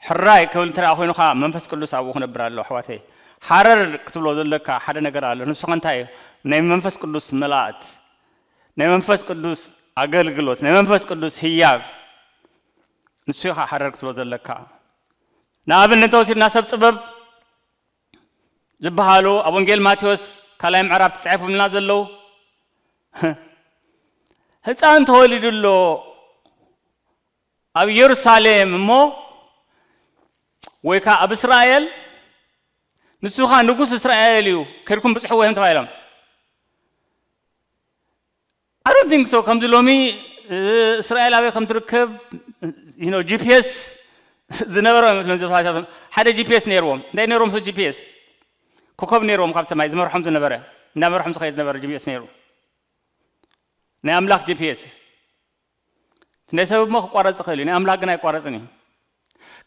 ሕራይ ክብል እንተ ደኣ ኮይኑ ኸዓ መንፈስ ቅዱስ ኣብኡ ክነብር ኣለዎ ኣሕዋተይ። ሃረር ክትብሎ ዘለካ ሓደ ነገር ኣሎ። ንሱ ኸ እንታይ እዩ? ናይ መንፈስ ቅዱስ መላእት፣ ናይ መንፈስ ቅዱስ ኣገልግሎት፣ ናይ መንፈስ ቅዱስ ህያብ። ንሱ ኢኻ ሃረር ክትብሎ ዘለካ። ንኣብነት እንተወሲድና ሰብ ጥበብ ዝበሃሉ ኣብ ወንጌል ማቴዎስ ካልኣይ ምዕራፍ ተጻሒፎምልና ዘለዉ፣ ህፃን ተወሊዱ ኣሎ ኣብ ኢየሩሳሌም እሞ፣ ወይ ከዓ ኣብ እስራኤል፣ ንሱ ኸዓ ንጉስ እስራኤል እዩ፣ ከድኩም ብፅሕዎ እዮም ተባሂሎም። I don't think so። ከምዚ ሎሚ፣ እ፣ እስራኤል ኣበይ ከም ትርከብ፣ you know፣ ጂ ፒ ኤስ ዝነበረ ኣይመስለን። ዘፋታቶም ሓደ ጂ ፒ ኤስ ነይርዎም። እንታይ ነይርዎም? ጂ ፒ ኤስ ኮከብ ነይርዎም፣ ካብ ሰማይ ዝመርሖም ዝነበረ፣ እንዳመርሖም ዝኸይድ ዝነበረ ጂ ፒ ኤስ ነይሩ። ናይ ኣምላኽ ጂ ፒ ኤስ። ናይ ሰብ እሞ ክቋረጽ ይኽእል እዩ፣ ናይ ኣምላኽ ግን ኣይቋረጽን እዩ።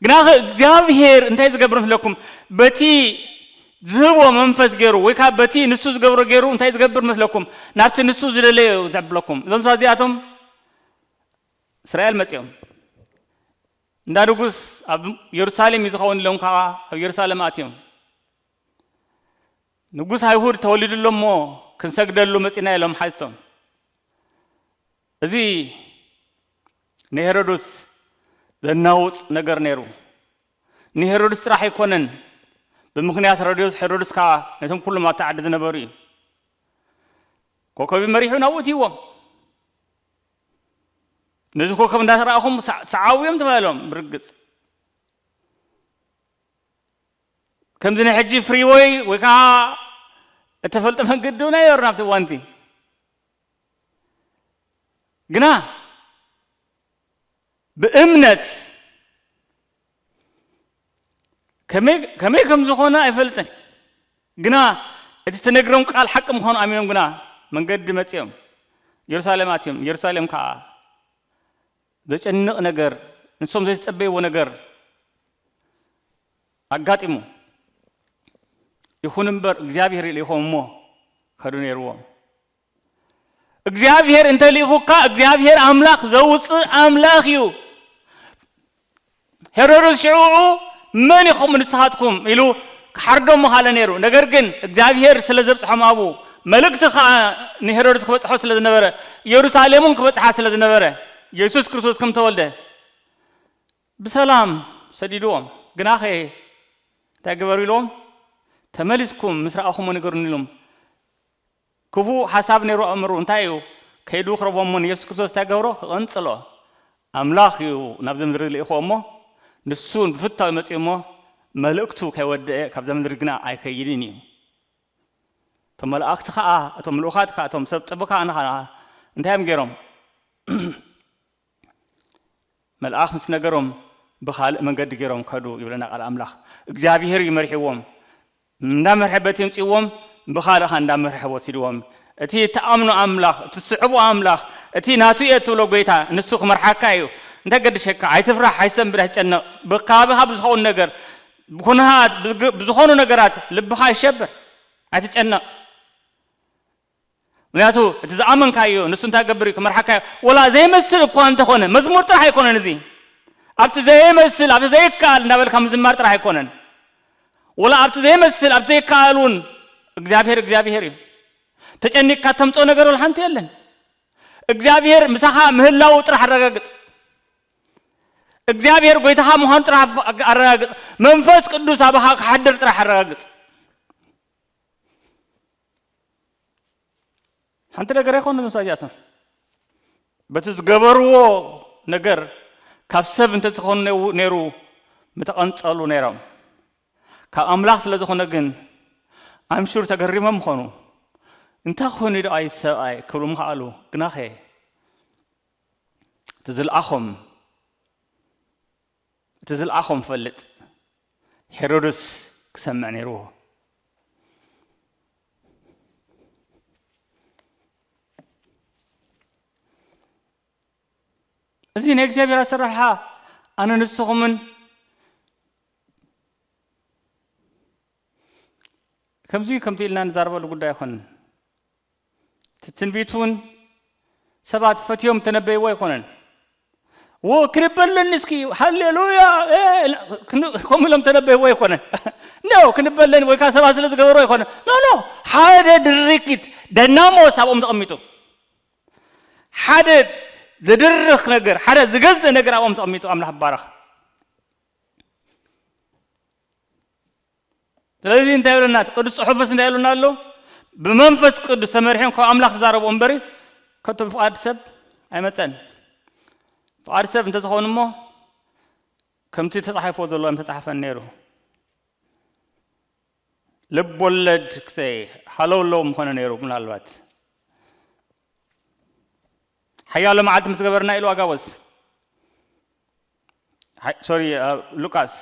ግናኸ እግዚኣብሔር እንታይ ዝገብር መስለኩም? በቲ ዝህቦ መንፈስ ገይሩ፣ ወይ ከዓ በቲ ንሱ ዝገብሮ ገይሩ እንታይ ዝገብር መስለኩም? ናብቲ ንሱ ዝደለዮ እዩ ዘብለኩም። እዞም ሰባት እዚኣቶም እስራኤል መጺኦም፣ እንዳ ንጉስ ኣብ ኢየሩሳሌም እዩ ዝኸውን ኢሎም ከዓ ኣብ ኢየሩሳሌም ኣትዮም። ንጉስ ኣይሁድ ተወሊዱ ኣሎ እሞ ክንሰግደሉ መጺና ኢሎም ሓቲቶም። እዚ ንሄሮድስ ዘናውጽ ነገር ነይሩ። ንሄሮድስ ጥራሕ ኣይኮነን፣ ብምኽንያት ሄሮድስ፣ ሄሮድስ ከኣ ነቶም ኩሎም ኣብቲ ዓዲ ዝነበሩ እዩ። ኮከብ መሪሑ ናብኡ እትይዎም። ነዚ ኮከብ እንዳተራእኹም ሰ-፣ ሰዓቡ እዮም ተባሂሎም። ብርግጽ ከምዚ ናይ ሕጂ ፍሪወይ ወይ ከዓ እተፈልጠ መንገዲ እውን ኣይነበረን ኣብቲ እዋንቲ። ግና ብእምነት ከመይ፣ ከመይ ከም ዝኾነ ኣይፈልጥን። ግና እቲ ትነግሮም ቃል ሓቂ ምዃኑ ኣሚኖም ግና መንገዲ መጺኦም። ኢየሩሳሌም ኣትዮም። ኢየሩሳሌም ከዓ ዘጨንቕ ነገር፣ ንሶም ዘይተጸበይዎ ነገር ኣጋጢሙ። ይኹን እምበር እግዚኣብሔር ይልኢኾም እሞ ከዱ ነይርዎም። እግዚኣብሔር እንተልኢኹካ እግዚኣብሔር ኣምላኽ ዘውፅእ ኣምላኽ እዩ። ሄሮድስ ሽዑ መን ኢኹም ንስኻትኩም ኢሉ ክሓርዶም ምኻለ ነይሩ። ነገር ግን እግዚኣብሔር ስለ ዘብፅሖም ኣብኡ፣ መልእክቲ ኸዓ ንሄሮድስ ክበፅሖ ስለ ዝነበረ፣ ኢየሩሳሌም እውን ክበፅሓ ስለ ዝነበረ፣ የሱስ ክርስቶስ ከም ተወልደ ብሰላም ሰዲድዎም። ግናኸ እንታይ ግበሩ ኢልዎም? ተመሊስኩም ምስ ረኣኹሞ ንገሩኒ ኢሎም። ክፉእ ሓሳብ ነይሩ ኣእምሩ። እንታይ እዩ? ከይዱ ክረኽቦም እሞ ንየሱስ ክርስቶስ እንታይ ገብሮ? ክቕንጽሎ። ኣምላኽ እዩ ናብዚ ምድሪ ልኢኽዎ እሞ፣ ንሱ ብፍታው መጺኡ እሞ፣ መልእክቱ ከይወደአ ካብዛ ምድሪ ግና ኣይከይድን እዩ። እቶም መላእኽቲ ኸኣ፣ እቶም ልኡኻት ኸኣ፣ እቶም ሰብ ጥበብ ኸኣ ንኸኣ እንታይ እዮም ገይሮም? መልኣኽ ምስ ነገሮም ብኻልእ መንገዲ ገይሮም ከዱ ይብለና ቃል ኣምላኽ። እግዚኣብሔር እዩ መሪሕዎም። እንዳመርሐ በቲ የምፅእዎም፣ ብኻልእ ኸኣ እንዳመርሐ ወሲድዎም። እቲ እትኣምኖ ኣምላኽ፣ እቲ ትስዕቦ ኣምላኽ፣ እቲ ናቱ እየ እትብሎ ጎይታ ንሱ ክመርሓካ እዩ። እንታይ ገድሸካ? ኣይትፍራሕ፣ ኣይትሰንብድ፣ ኣይትጨነቕ። ብከባቢኻ ብዝኸውን ነገር፣ ብኩነታት፣ ብዝግ-፣ ብዝኾኑ ነገራት ልብኻ ኣይሸብር፣ ኣይትጨነቕ። ምክንያቱ እቲ ዝኣመንካዮ ንሱ እንታይ ገብር እዩ? ክመርሓካ እዩ። ወላ ዘይመስል እኳ እንተኾነ፣ መዝሙር ጥራሕ ኣይኮነን እዚ። ኣብቲ ዘይመስል፣ ኣብቲ ዘይከኣል እንዳበልካ ምዝማር ጥራሕ ኣይኮነን። ወላ ኣብቲ ዘይመስል፣ ኣብቲ ዘይከኣል እውን እግዚኣብሔር እግዚኣብሔር እዩ። ተጨኒቅካ ተምፅኦ ነገር ወላ ሓንቲ የለን። እግዚኣብሔር ምሳኻ ምህላው ጥራሕ ኣረጋግጽ። እግዚኣብሔር ጎይታኻ ምዃኑ ጥራሕ ኣረጋግጽ። መንፈስ ቅዱስ ኣባኻ ክሓድር ጥራሕ ኣረጋግጽ። ሓንቲ ነገር ኣይኮነን እሳያስን። በቲ ዝገበርዎ ነገር ካብ ሰብ እንተዝኾኑ ነይሩ ምተቐንጸሉ ነይሮም። ካብ ኣምላኽ ስለ ዝኾነ ግን ኣምሹር ተገሪሞም ምኾኑ። እንታይ ኮይኑ ዶ ኣይ ሰብኣይ ክብሉ ምኽኣሉ። ግናኸ እቲ ዝልኣኾም እቲ ዝልኣኾም ፈልጥ ሄሮድስ ክሰምዕ ነይርዎ። እዚ ናይ እግዚኣብሔር ኣሰራርሓ ኣነ ንስኹምን ከምዚ ከምቲ ኢልና ንዛረበሉ ጉዳይ ኣይኮነን። እቲ ትንቢት እውን ሰባት ፈትዮም ተነበይዎ ኣይኮነን። ዎ ክንበለኒ እስኪ ሃሌሉያ እ፣ ክን- ከምኡ ኢሎም ተነበይዎ ኣይኮነን። ኖ ክንበለኒ ወይ ከዓ ሰባት ስለ ዝገበሩ ኣይኮነን። ኖ ኖ ሓደ ድርኪት ደናሞስ ኣብኦም ተቐሚጡ ሓደ ዝድርኽ ነገር ሓደ ዝገዝእ ነገር ኣብኦም ተቐሚጡ ኣምላኽ ባረኽ። ስለዚ እንታይ ይብለና እቲ ቅዱስ ጽሑፍስ እንታይ ይብለና ኣሎ? ብመንፈስ ቅዱስ ተመሪሖም ካብ ኣምላኽ ተዛረቡ እምበሪ ከቶ ብፍቓድ ሰብ ኣይመፀን። ፍቓድ ሰብ እንተዝኸውን እሞ ከምቲ ተፃሒፎ ዘሎ ምተፃሓፈን ነይሩ። ልብ ወለድ ክሰይ ሃለውለው ምኾነ ነይሩ። ምናልባት ሓያሎ መዓልቲ ምስ ገበርና ኢሉ ኣጋቦስ ሶሪ ሉቃስ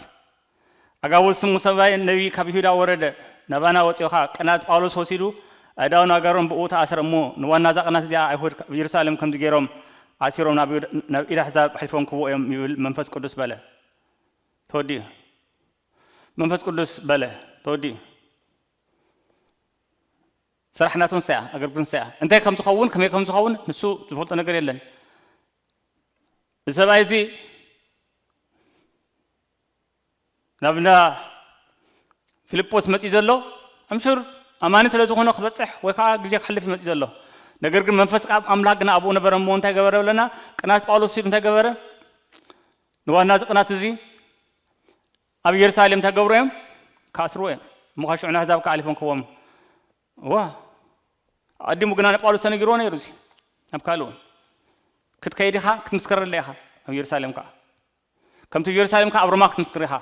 ኣጋቦስ ስሙ ሰማይ ነቢይ ካብ ይሁዳ ወረደ። ናባና ወፂኡ ኸዓ ቅናት ጳውሎስ ወሲዱ ኣእዳውን ኣእጋሮም ብእኡ ተኣስረ እሞ ንዋና እዛ ቅናት እዚኣ ኣይሁድ ካብ ኢየሩሳሌም ከምዚ ገይሮም ኣሲሮም ናብ ኢድ ኣሕዛብ ኣሕሊፎም ክህብዎ እዮም ይብል መንፈስ ቅዱስ በለ። ተወዲኡ መንፈስ ቅዱስ በለ። ተወዲኡ ስራሕ ናቱ ንሳ እያ ኣገልግሎት ንሳ እያ። እንታይ ከም ዝኸውን ከመይ ከም ዝኸውን ንሱ ዝፈልጦ ነገር የለን። እዚ ሰብኣይ እዚ ናብ እንዳ ፊልጶስ መፂኡ ዘሎ ኣምሹር ኣማኒ ስለ ዝኾነ ክበፅሕ ወይ ከዓ ግዜ ክሓልፍ እዩ መፂኡ ዘሎ። ነገር ግን መንፈስ ካብ ኣምላኽ ግን ኣብኡ ነበረ እሞ እንታይ ገበረ ብለና? ቅናት ጳውሎስ ሲዱ እንታይ ገበረ? ንዋና እዚ ቅናት እዚ ኣብ ኢየሩሳሌም እንታይ ገብሩ እዮም? ክኣስርዎ እዮም። እሞ ካብ ሽዑ ንኣሕዛብ ክኣሊፎም ክህቦም ዋ ኣዲሙ ግና ንጳውሎስ ተነጊርዎ ነይሩ። እዚ ናብ ካልእ ክትከይድ ኢኻ ክትምስክረለ ኢኻ ኣብ ኢየሩሳሌም ከዓ ከምቲ ኣብ ኢየሩሳሌም ከዓ ኣብ ሮማ ክትምስክር ኢኻ።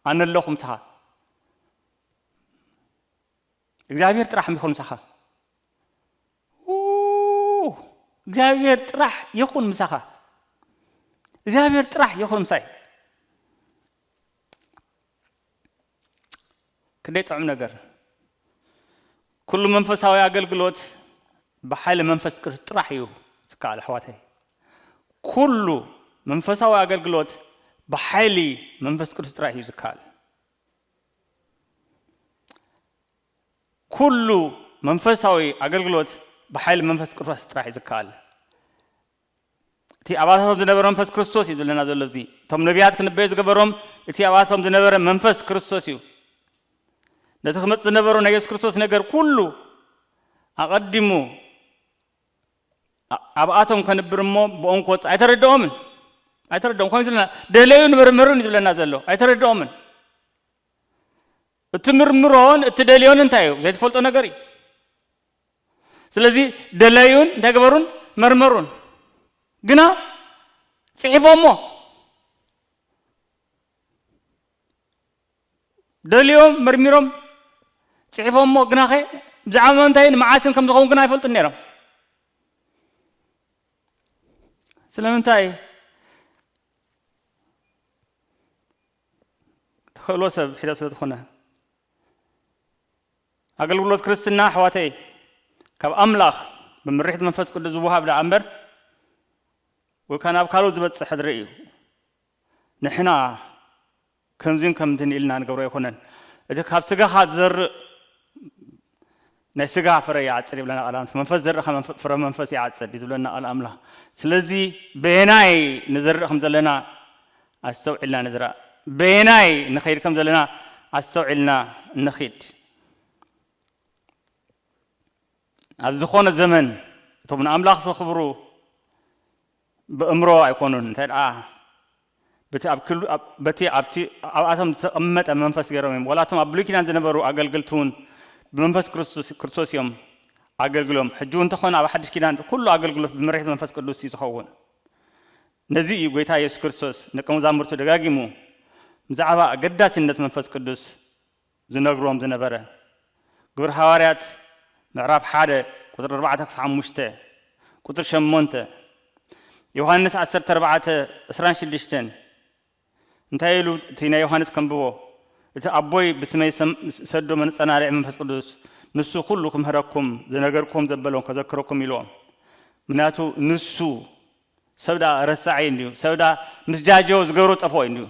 ኣነ ኣለኹ ምሳኻ። እግዚኣብሔር ጥራሕ ይኹን ምሳኻ። ው፣ እግዚኣብሔር ጥራሕ ይኹን ምሳኻ። እግዚኣብሔር ጥራሕ ይኹን ምሳይ። ክንደይ ጥዑም ነገር። ኩሉ መንፈሳዊ ኣገልግሎት ብሓይሊ መንፈስ ቅዱስ ጥራሕ እዩ ዝከኣል ኣሕዋተይ። ኩሉ መንፈሳዊ ኣገልግሎት ብሓይሊ መንፈስ ቅዱስ ጥራሕ እዩ ዝከኣል። ኩሉ መንፈሳዊ ኣገልግሎት ብሓይሊ መንፈስ ቅዱስ ጥራሕ እዩ ዝከኣል። እቲ ኣባታቶም ዝነበረ መንፈስ ክርስቶስ እዩ ዝብለና ዘሎ። እዚ እቶም ነቢያት ክንበዩ ዝገበሮም እቲ ኣባታቶም ዝነበረ መንፈስ ክርስቶስ እዩ። ነቲ ክመጽእ ዝነበሩ ናይ የሱስ ክርስቶስ ነገር ኩሉ ኣቐዲሙ ኣብኣቶም ከንብር እሞ ብኦም ክወፅእ ኣይተረድኦምን። ኣይተረድኦም ከም ዝብለና ደለዩን መርምሩን እዩ ዝብለና ዘሎ። ኣይተረድኦምን። እቲ ምርምሮን እቲ ደልዮን እንታይ እዩ? ዘይትፈልጦ ነገር እዩ። ስለዚ ደለዩን እንታይ ግበሩን? መርመሩን። ግና ጽሒፎሞ ደልዮም መርሚሮም ጽሒፎሞ ግናኸ ብዛዕባ ምንታይን መዓስን ከም ዝኸውን ግና ኣይፈልጡን ነይሮም። ስለምንታይ? ተኽእሎ ሰብ ሒደ ስለ ዝኾነ። ኣገልግሎት ክርስትና ኣሕዋተይ ካብ ኣምላኽ ብምርሒት መንፈስ ቅዱስ ዝወሃብ ደኣ እምበር ወይ ከዓ ናብ ካልኦት ዝበፅሕ ሕድሪ እዩ። ንሕና ከምዚን ከምትን ኢልና ንገብሮ ኣይኮነን። እቲ ካብ ስጋኻ ዝዘርእ ናይ ስጋ ፍረ ይዓጽድ ይብለና ቃል ኣምላኽ። መንፈስ ዘርእ ከኣ መንፈ- ፍረ መንፈስ ይዓጽድ እዩ ዝብለና ቃል ኣምላኽ። ስለዚ በየናይ ንዘርእ ከም ዘለና ኣስተውዒልና ንዝራእ፣ በየናይ ንኸይድ ከም ዘለና ኣስተውዒልና ንኺድ። ኣብ ዝኾነ ዘመን እቶም ንኣምላኽ ዘኽብሩ ብእምሮ ኣይኮኑን። እንታይ ደኣ በቲ ኣብ ክሉ-፣ ኣብ-፣ በቲ ኣብቲ ኣብኣቶም ዝተቐመጠ መንፈስ ገይሮም እዮም። ዋላ እቶም ኣብ ብሉይ ኪዳን ዝነበሩ ኣገልግልቲ እውን ብመንፈስ ክርስቶስ፣ ክርስቶስ እዮም ኣገልግሎም። ሕጂ እውን እንተኾነ ኣብ ሓድሽ ኪዳን ኩሉ ኣገልግሎት ብምርሒት መንፈስ ቅዱስ እዩ ዝኸውን። ነዚ እዩ ጎይታ የሱስ ክርስቶስ ደቀ መዛሙርቱ ደጋጊሙ ብዛዕባ ኣገዳሲነት መንፈስ ቅዱስ ዝነግሮም ዝነበረ። ግብሪ ሃዋርያት ምዕራፍ ሓደ ቁጽሪ ኣርባዕተ ክሳብ ሓሙሽተ፣ ቁጽሪ ሸሞንተ፣ ዮሃንስ ዓሰርተ ኣርባዕተ ዕስራን ሽዱሽተን። እንታይ ኢሉ እቲ ናይ ዮሃንስ ከንብቦ? "እቲ ኣቦይ ብስመይ ሰም-፣ ሰዶ መጸናንዒ መንፈስ ቅዱስ፣ ንሱ ኩሉ ክምህረኩም፣ ዝነገርኩም ዘበሎም ከዘክረኩም" ኢልዎም። ምክንያቱ ንሱ ሰብ ደኣ ረሳዒ እንድዩ፣ ሰብ ደኣ ምስ ጃጀወ ዝገብሮ ጠፍኦ እንድዩ።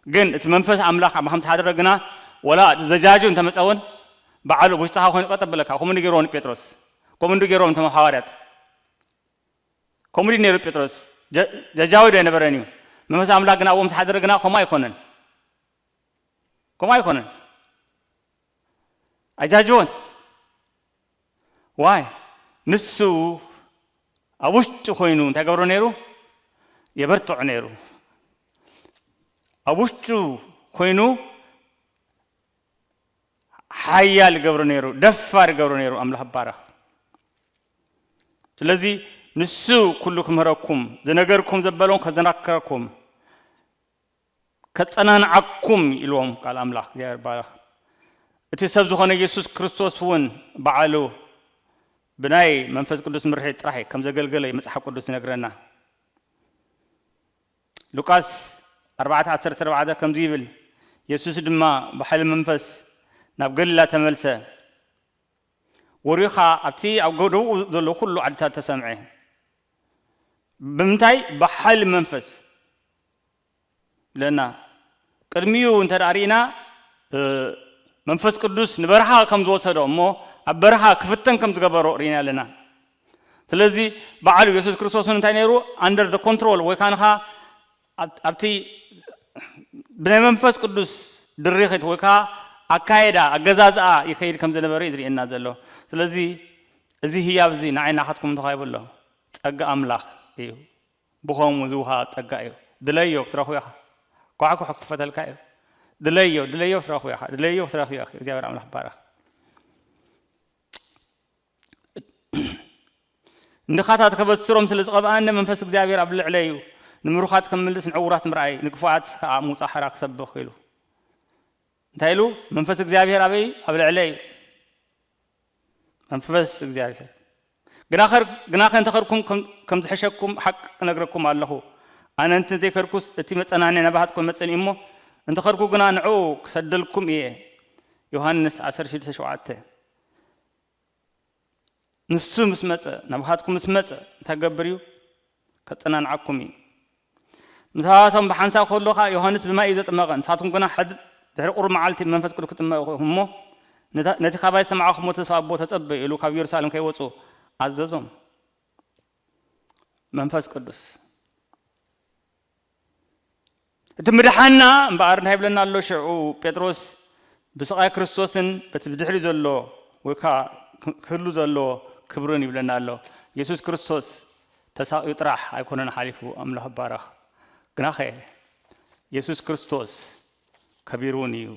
ግን እቲ መንፈስ ኣምላኽ ኣብ ከምዚ ሓደረ ግና፣ ወላ እቲ ዘጃጁ እንተመጸ እውን፣ ባዕሉ ውሽጥኻ ኮይኑ ቀጥ ኣብለካ። ከምኡ እንድዩ ገይርዎ ንጴጥሮስ። ከምኡ እንድዩ ገይርዎም እቶም ሃዋርያት። ከምኡ ድዩ ነይሩ ጴጥሮስ? ጀ-፣ ጀጃዊ ዶ ኣይነበረን እዩ? መንፈስ ኣምላኽ ግን ኣብኡ ምስ ሓደረ ግና ከምኡ ኣይኮነን። ከምኡ ኣይኮነን። ኣጃጅቦን። ዋይ? ንሱ ኣብ ውሽጡ ኮይኑ እንታይ ገብሮ ነይሩ? የበርትዖ ነይሩ። ኣብ ውሽጡ ኮይኑ ሓያል ገብሮ ነይሩ፣ ደፋር ገብሮ ነይሩ። ኣምላኽ ይባረኽ። ስለዚ ንሱ ኩሉ ክምህረኩም፣ ዝነገርኩም ዘበሎም ከዘናክረኩም፣ ከጸናንዓኩም ኢልዎም ቃል ኣምላኽ። እግዚኣብሔር ይባረኽ። እቲ ሰብ ዝኾነ የሱስ ክርስቶስ እውን ባዕሉ ብናይ መንፈስ ቅዱስ ምርሒት ጥራሕ ከም ዘገልገለ እዩ መጽሓፍ ቅዱስ ዝነግረና። ሉቃስ ኣርባዕተ ዓሰርተ ኣርባዕተ ከምዚ ይብል፣ የሱስ ድማ ብሓይሊ መንፈስ ናብ ገሊላ ተመልሰ። ወሬኡ ኸኣ ኣብቲ ኣብ ጎ-፣ ደቡብ ዘሎ ኩሉ ዓድታት ተሰምዐ። ብምንታይ? ብሓይሊ መንፈስ። ለና ቅድሚኡ እንተ ደኣ ርኢና፣ እ፣ መንፈስ ቅዱስ ንበረኻ ከም ዝወሰዶ እሞ ኣብ በረኻ ክፍተን ከም ዝገበሮ ርኢና ኣለና። ስለዚ በዓሉ የሱስ ክርስቶስ እውን እንታይ ነይሩ? Under the control ወይ ከዓ ንኻ ኣብ-፣ ኣብቲ ብናይ መንፈስ ቅዱስ ድርኺት ወይ ከዓ ኣካይዳ፣ ኣገዛዝኣ ይኸይድ ከም ዝነበረ እዩ ዝርእየና ዘሎ። ስለዚ እዚ ህያብ እዚ ንዓይ ናኻትኩም ተዋሂቡ ኣሎ። ጸጋ ኣምላኽ እዩ። ብኸምኡ ዝወሃብ ጸጋ እዩ። ድለዮ ክትረኽቦ ኢኻ። ኳዕኩዕ ክፈተልካ እዩ። ድለዮ፣ ድለዮ ክትረኽቦ ኢኻ። ድለዮ ክትረኽቦ ኢኻ። እግዚኣብሔር ኣምላኽ ይባረኽ። እንድኻታት ከበስሮም ስለ ዝቐብኣኒ መንፈስ እግዚኣብሔር ኣብ ልዕለይ እዩ። ንምሩኻት ክምልስ፣ ንዕዉራት ምርኣይ፣ ንክፉኣት ከኣ ምውጻእ ሓራ ክሰብኽ ኢሉ። እንታይ ኢሉ? መንፈስ እግዚኣብሔር ኣበይ? ኣብ ልዕለይ እዩ። መንፈስ እግዚኣብሔር። ግናኸር-፣ ግናኸ እንተኸድኩም ከም-፣ ከም ዝሕሸኩም ሓቂ እነግረኩም ኣለኹ። ኣነ እንተ ዘይከድኩስ እቲ መጸናንዒ ናባኻትኩም ኣይመጽእን እዩ እሞ፣ እንተኸድኩ ግና ንዕኡ ክሰደልኩም እየ። ዮሃንስ ዓሰርተ ሽዱሽተ ሸውዓተ። ንሱ ምስ መጸ፣ ናባኻትኩም ምስ መጸ እንታይ ክገብር እዩ? ከጸናንዓኩም እዩ። ምሳቶም ብሓንሳብ ከሎ ኸኣ ዮሃንስ ብማይ እዩ ዘጥመቐ፣ ንሳቶም ግና ሕድ-፣ ድሕሪ ቁሩብ መዓልቲ ብመንፈስ ቅዱስ ክትጥመቑ ኢኹም እሞ፣ ነታ-፣ ነቲ ካባይ ዝሰማዕኹምዎ ተስፋ ኣቦ ተጸበዩ ኢሉ ካብ ኢየሩሳሌም ከይወጹ ኣዘዞም። መንፈስ ቅዱስ። እቲ ምድሓና እምበኣር እንታይ ይብለና ኣሎ? ሽዑ ጴጥሮስ ብስቓይ ክርስቶስን በቲ ብድሕሪ ዘሎ ወይ ከኣ ክህሉ ዘለዎ ክብርን ይብለና ኣሎ። የሱስ ክርስቶስ ተሳቒዩ ጥራሕ ኣይኮነን ሓሊፉ፣ ኣምላኽ ይባረኽ። ግናኸ የሱስ ክርስቶስ ከቢሩን እዩ።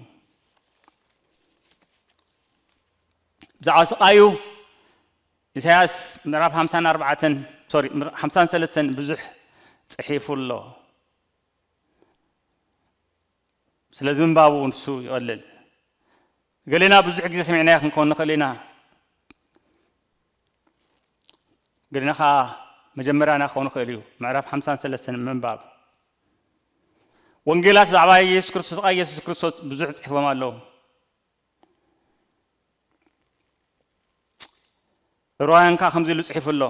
ብዛዕባ ስቓዩ ኢሳያስ ምዕራፍ ሓምሳን ኣርባዕተን፣ ሶሪ፣ ምዕራፍ ሓምሳን ሰለስተን ብዙሕ ጽሒፉ ኣሎ። ስለዚ ምንባቡ ንሱ ይቐልል። ገሌና ብዙሕ ግዜ ሰሚዕናዮ ክንከውን ንኽእል ኢና። ገሌና ኸኣ መጀመርያና ክኸውን ይኽእል እዩ። ምዕራፍ ሓምሳን ሰለስተን ምንባብ። ወንጌላት ብዛዕባ የሱስ ክርስቶስ፣ ስቓይ የሱስ ክርስቶስ ብዙሕ ጽሒፎም ኣለዉ። ዕብራውያን ከኣ ከምዚ ኢሉ ጽሒፉ ኣሎ።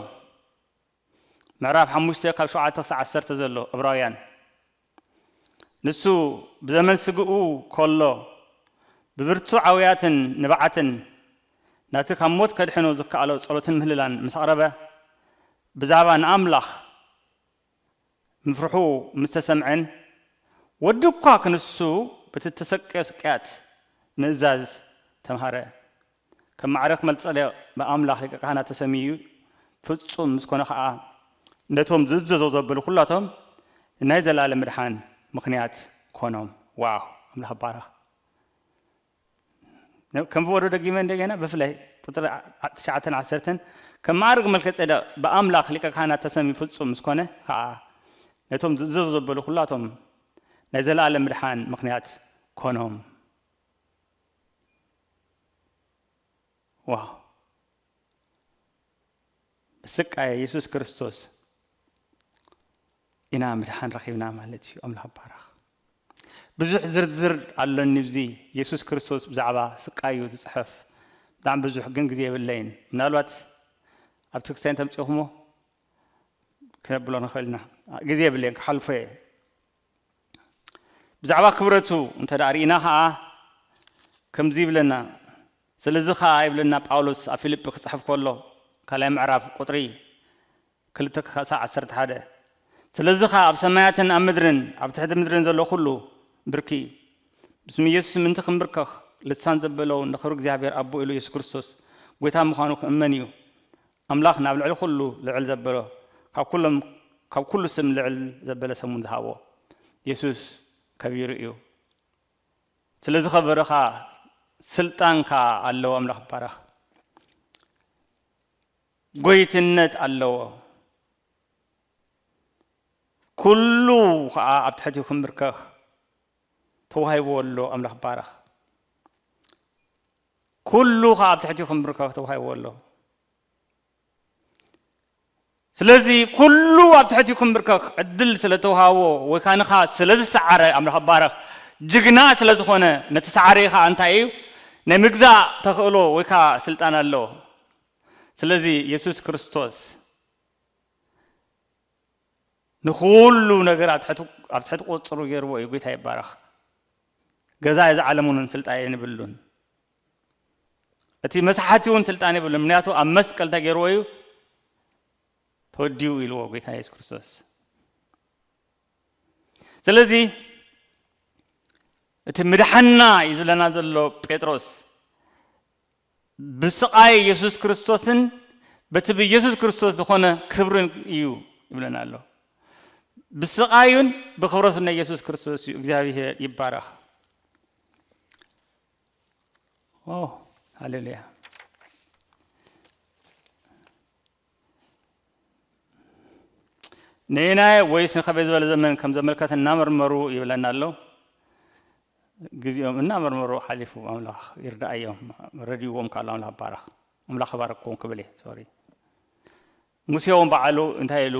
ምዕራፍ ሓሙሽተ ካብ ሸውዓተ ክሳብ ዓሰርተ ዘሎ ዕብራውያን። ንሱ ብዘመን ስግኡ ከሎ ብብርቱዕ ኣውያትን ንብዓትን ናቲ ካብ ሞት ከድሕኖ ዝከኣሎ ጸሎትን ምህልላን ምስ ኣቕረበ፣ ብዛዕባ ንኣምላኽ ምፍርሑ ምስ ተሰምዐን፣ ወዲ እኳ ክንሱ በቲ እተሰቅዮ ስቅያት ምእዛዝ ተምሃረ። ከም ማዕረ ክመልጸለ ብኣምላኽ ሊቀ ካህናት ተሰምዩ ፍጹም ምስ ኮነ ኸኣ፣ ነቶም ዝእዘዞ ዘበሉ ኩላቶም ናይ ዘላለም ምድሓን ምኽንያት ኮኖም። ዋው፣ ኣምላኽ ይባረኽ። ከም ወዶ ደጊመ እንደገና ብፍላይ ቁፅሪ ትሽዓተን ዓሰርተን፣ ከም ማዕርግ መልከ ጼዴቅ ብኣምላኽ ሊቀ ካህናት ተሰሚ ፍጹም ምስኮነ ከዓ፣ ነቶም ዝእዘዙ ዘበሉ ኩላቶም ናይ ዘለኣለም ምድሓን ምኽንያት ኮኖም። ዋው! ብስቃይ የሱስ ክርስቶስ ኢና ምድሓን ረኺብና ማለት እዩ። ኣምላኽ ይባረኽ። ብዙሕ ዝርዝር ኣሎኒ፣ ብዚ የሱስ ክርስቶስ ብዛዕባ ስቃዩ ዝጽሕፍ ብጣዕሚ ብዙሕ፣ ግን ግዜ የብለይን። ምናልባት ኣብቲ ክስታይ እንተምጺእኹሞ ክነብሎ ንኽእል ኢና። ግዜ የብለይን፣ ክሓልፎ እየ። ብዛዕባ ክብረቱ እንተ ደኣ ርኢና ኸኣ ከምዚ ይብለና። ስለዚ ኸኣ ይብለና ጳውሎስ ኣብ ፊልጲ ክጽሕፍ ከሎ፣ ካልኣይ ምዕራፍ ቁጽሪ ክልተ ክሳዕ ዓሰርተ ሓደ፣ ስለዚ ኸኣ ኣብ ሰማያትን ኣብ ምድርን ኣብ ትሕቲ ምድርን ዘሎ ኩሉ ብርኪ እዩ። ብስም ኢየሱስ ምእንቲ ክንብርከኽ ልሳን ዘበለውን ንኽብሪ እግዚኣብሔር ኣቦ ኢሉ ኢየሱስ ክርስቶስ ጐይታ ምዃኑ ክእመን እዩ። ኣምላኽ ናብ ልዕሊ ኩሉ ልዕል ዘበሎ፣ ካብ ኩሎም፣ ካብ ኩሉ ስም ልዕል ዘበለ ስም እውን ዝሃቦ፣ የሱስ ከቢሩ እዩ። ስለ ዝኸበረ ኸኣ ስልጣን ከኣ ኣለዎ። ኣምላኽ ይባረኽ። ጐይትነት ኣለዎ። ኩሉ ኸኣ ኣብ ትሕቲኡ ክምብርከኽ ተዋሂብዎ ኣሎ። ኣምላኽ ይባረኽ። ኩሉ ኸኣ ኣብ ትሕቲኡ ክምብርከኽ ተዋሂብዎ ኣሎ። ስለዚ ኩሉ ኣብ ትሕቲኡ ክምብርከኽ ዕድል ስለ ተዋሃቦ ወይ ካንኻ ስለ ዝሰዓረ፣ ኣምላኽ ይባረኽ፣ ጅግና ስለ ዝኾነ፣ ነቲ ሰዓሪ ኸኣ እንታይ እዩ? ናይ ምግዛእ ተኽእሎ ወይ ከኣ ስልጣን ኣለዎ። ስለዚ የሱስ ክርስቶስ ንኹሉ ነገር ኣብ ትሕቲ፣ ኣብ ትሕቲ ቁጽሩ ገይርዎ እዩ። ጐይታ ይባረኽ። ገዛ እዚ ዓለም እውን ስልጣን የብሉን። እቲ መስሓቲ እውን ስልጣን የብሉን። ምክንያቱ ኣብ መስቀል እንታይ ገይርዎ እዩ? ተወዲኡ ኢልዎ ጐይታ የሱስ ክርስቶስ። ስለዚ እቲ ምድሓንና እዩ ዝብለና ዘሎ ጴጥሮስ፣ ብስቓይ የሱስ ክርስቶስን በቲ ብየሱስ ክርስቶስ ዝኾነ ክብርን እዩ ይብለና ኣሎ። ብስቓዩን ብኽብረቱን ናይ የሱስ ክርስቶስ እዩ። እግዚኣብሔር ይባረኽ። ኦ፣ ሃሌሉያ። ነየናይ ወይስ ንኸበይ ዝበለ ዘመን ከም ዘመልከተ እናመርመሩ ይብለና ኣሎ። ግዜኦም እናመርመሩ ሓሊፉ፣ ኣምላኽ ይርዳእዮም። ረድይዎም ካሎ ኣምላኽ ባረኽ። ኣምላኽ ባረክዎም ክብል እየ። ሶሪ። ሙሴ እውን በዓሉ እንታይ ኢሉ?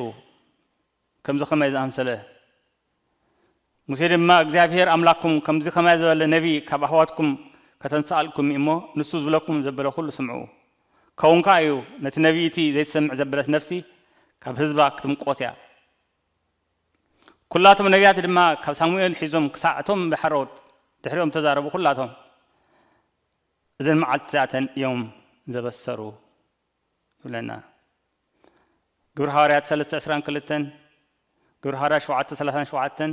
ከምዚ ከማይ ዝኣምሰለ። ሙሴ ድማ፣ እግዚኣብሔር ኣምላክኩም ከምዚ ከማይ ዝበለ ነቢይ ካብ ኣሕዋትኩም ከተንስኣልኩም እሞ፣ ንሱ ዝበለኩም ዘበለ ኩሉ ስምዑ። ከውን ከኣ እዩ፣ ነቲ ነቢይ እቲ ዘይትሰምዕ ዘበለት ነፍሲ ካብ ህዝባ ክትምቆስ እያ። ኩላቶም ነቢያት ድማ ካብ ሳሙኤል ሒዞም ክሳዕ እቶም ባሕሮት ድሕሪኦም ተዛረቡ፣ ኩላቶም እዘን መዓልትታተን እዮም ዘበሰሩ ይብለና። ግብሪ ሃዋርያት ሰለስተ ዕስራን ክልተን፣ ግብሪ ሃዋርያት ሸውዓተ ሰላሳን ሸውዓተን፣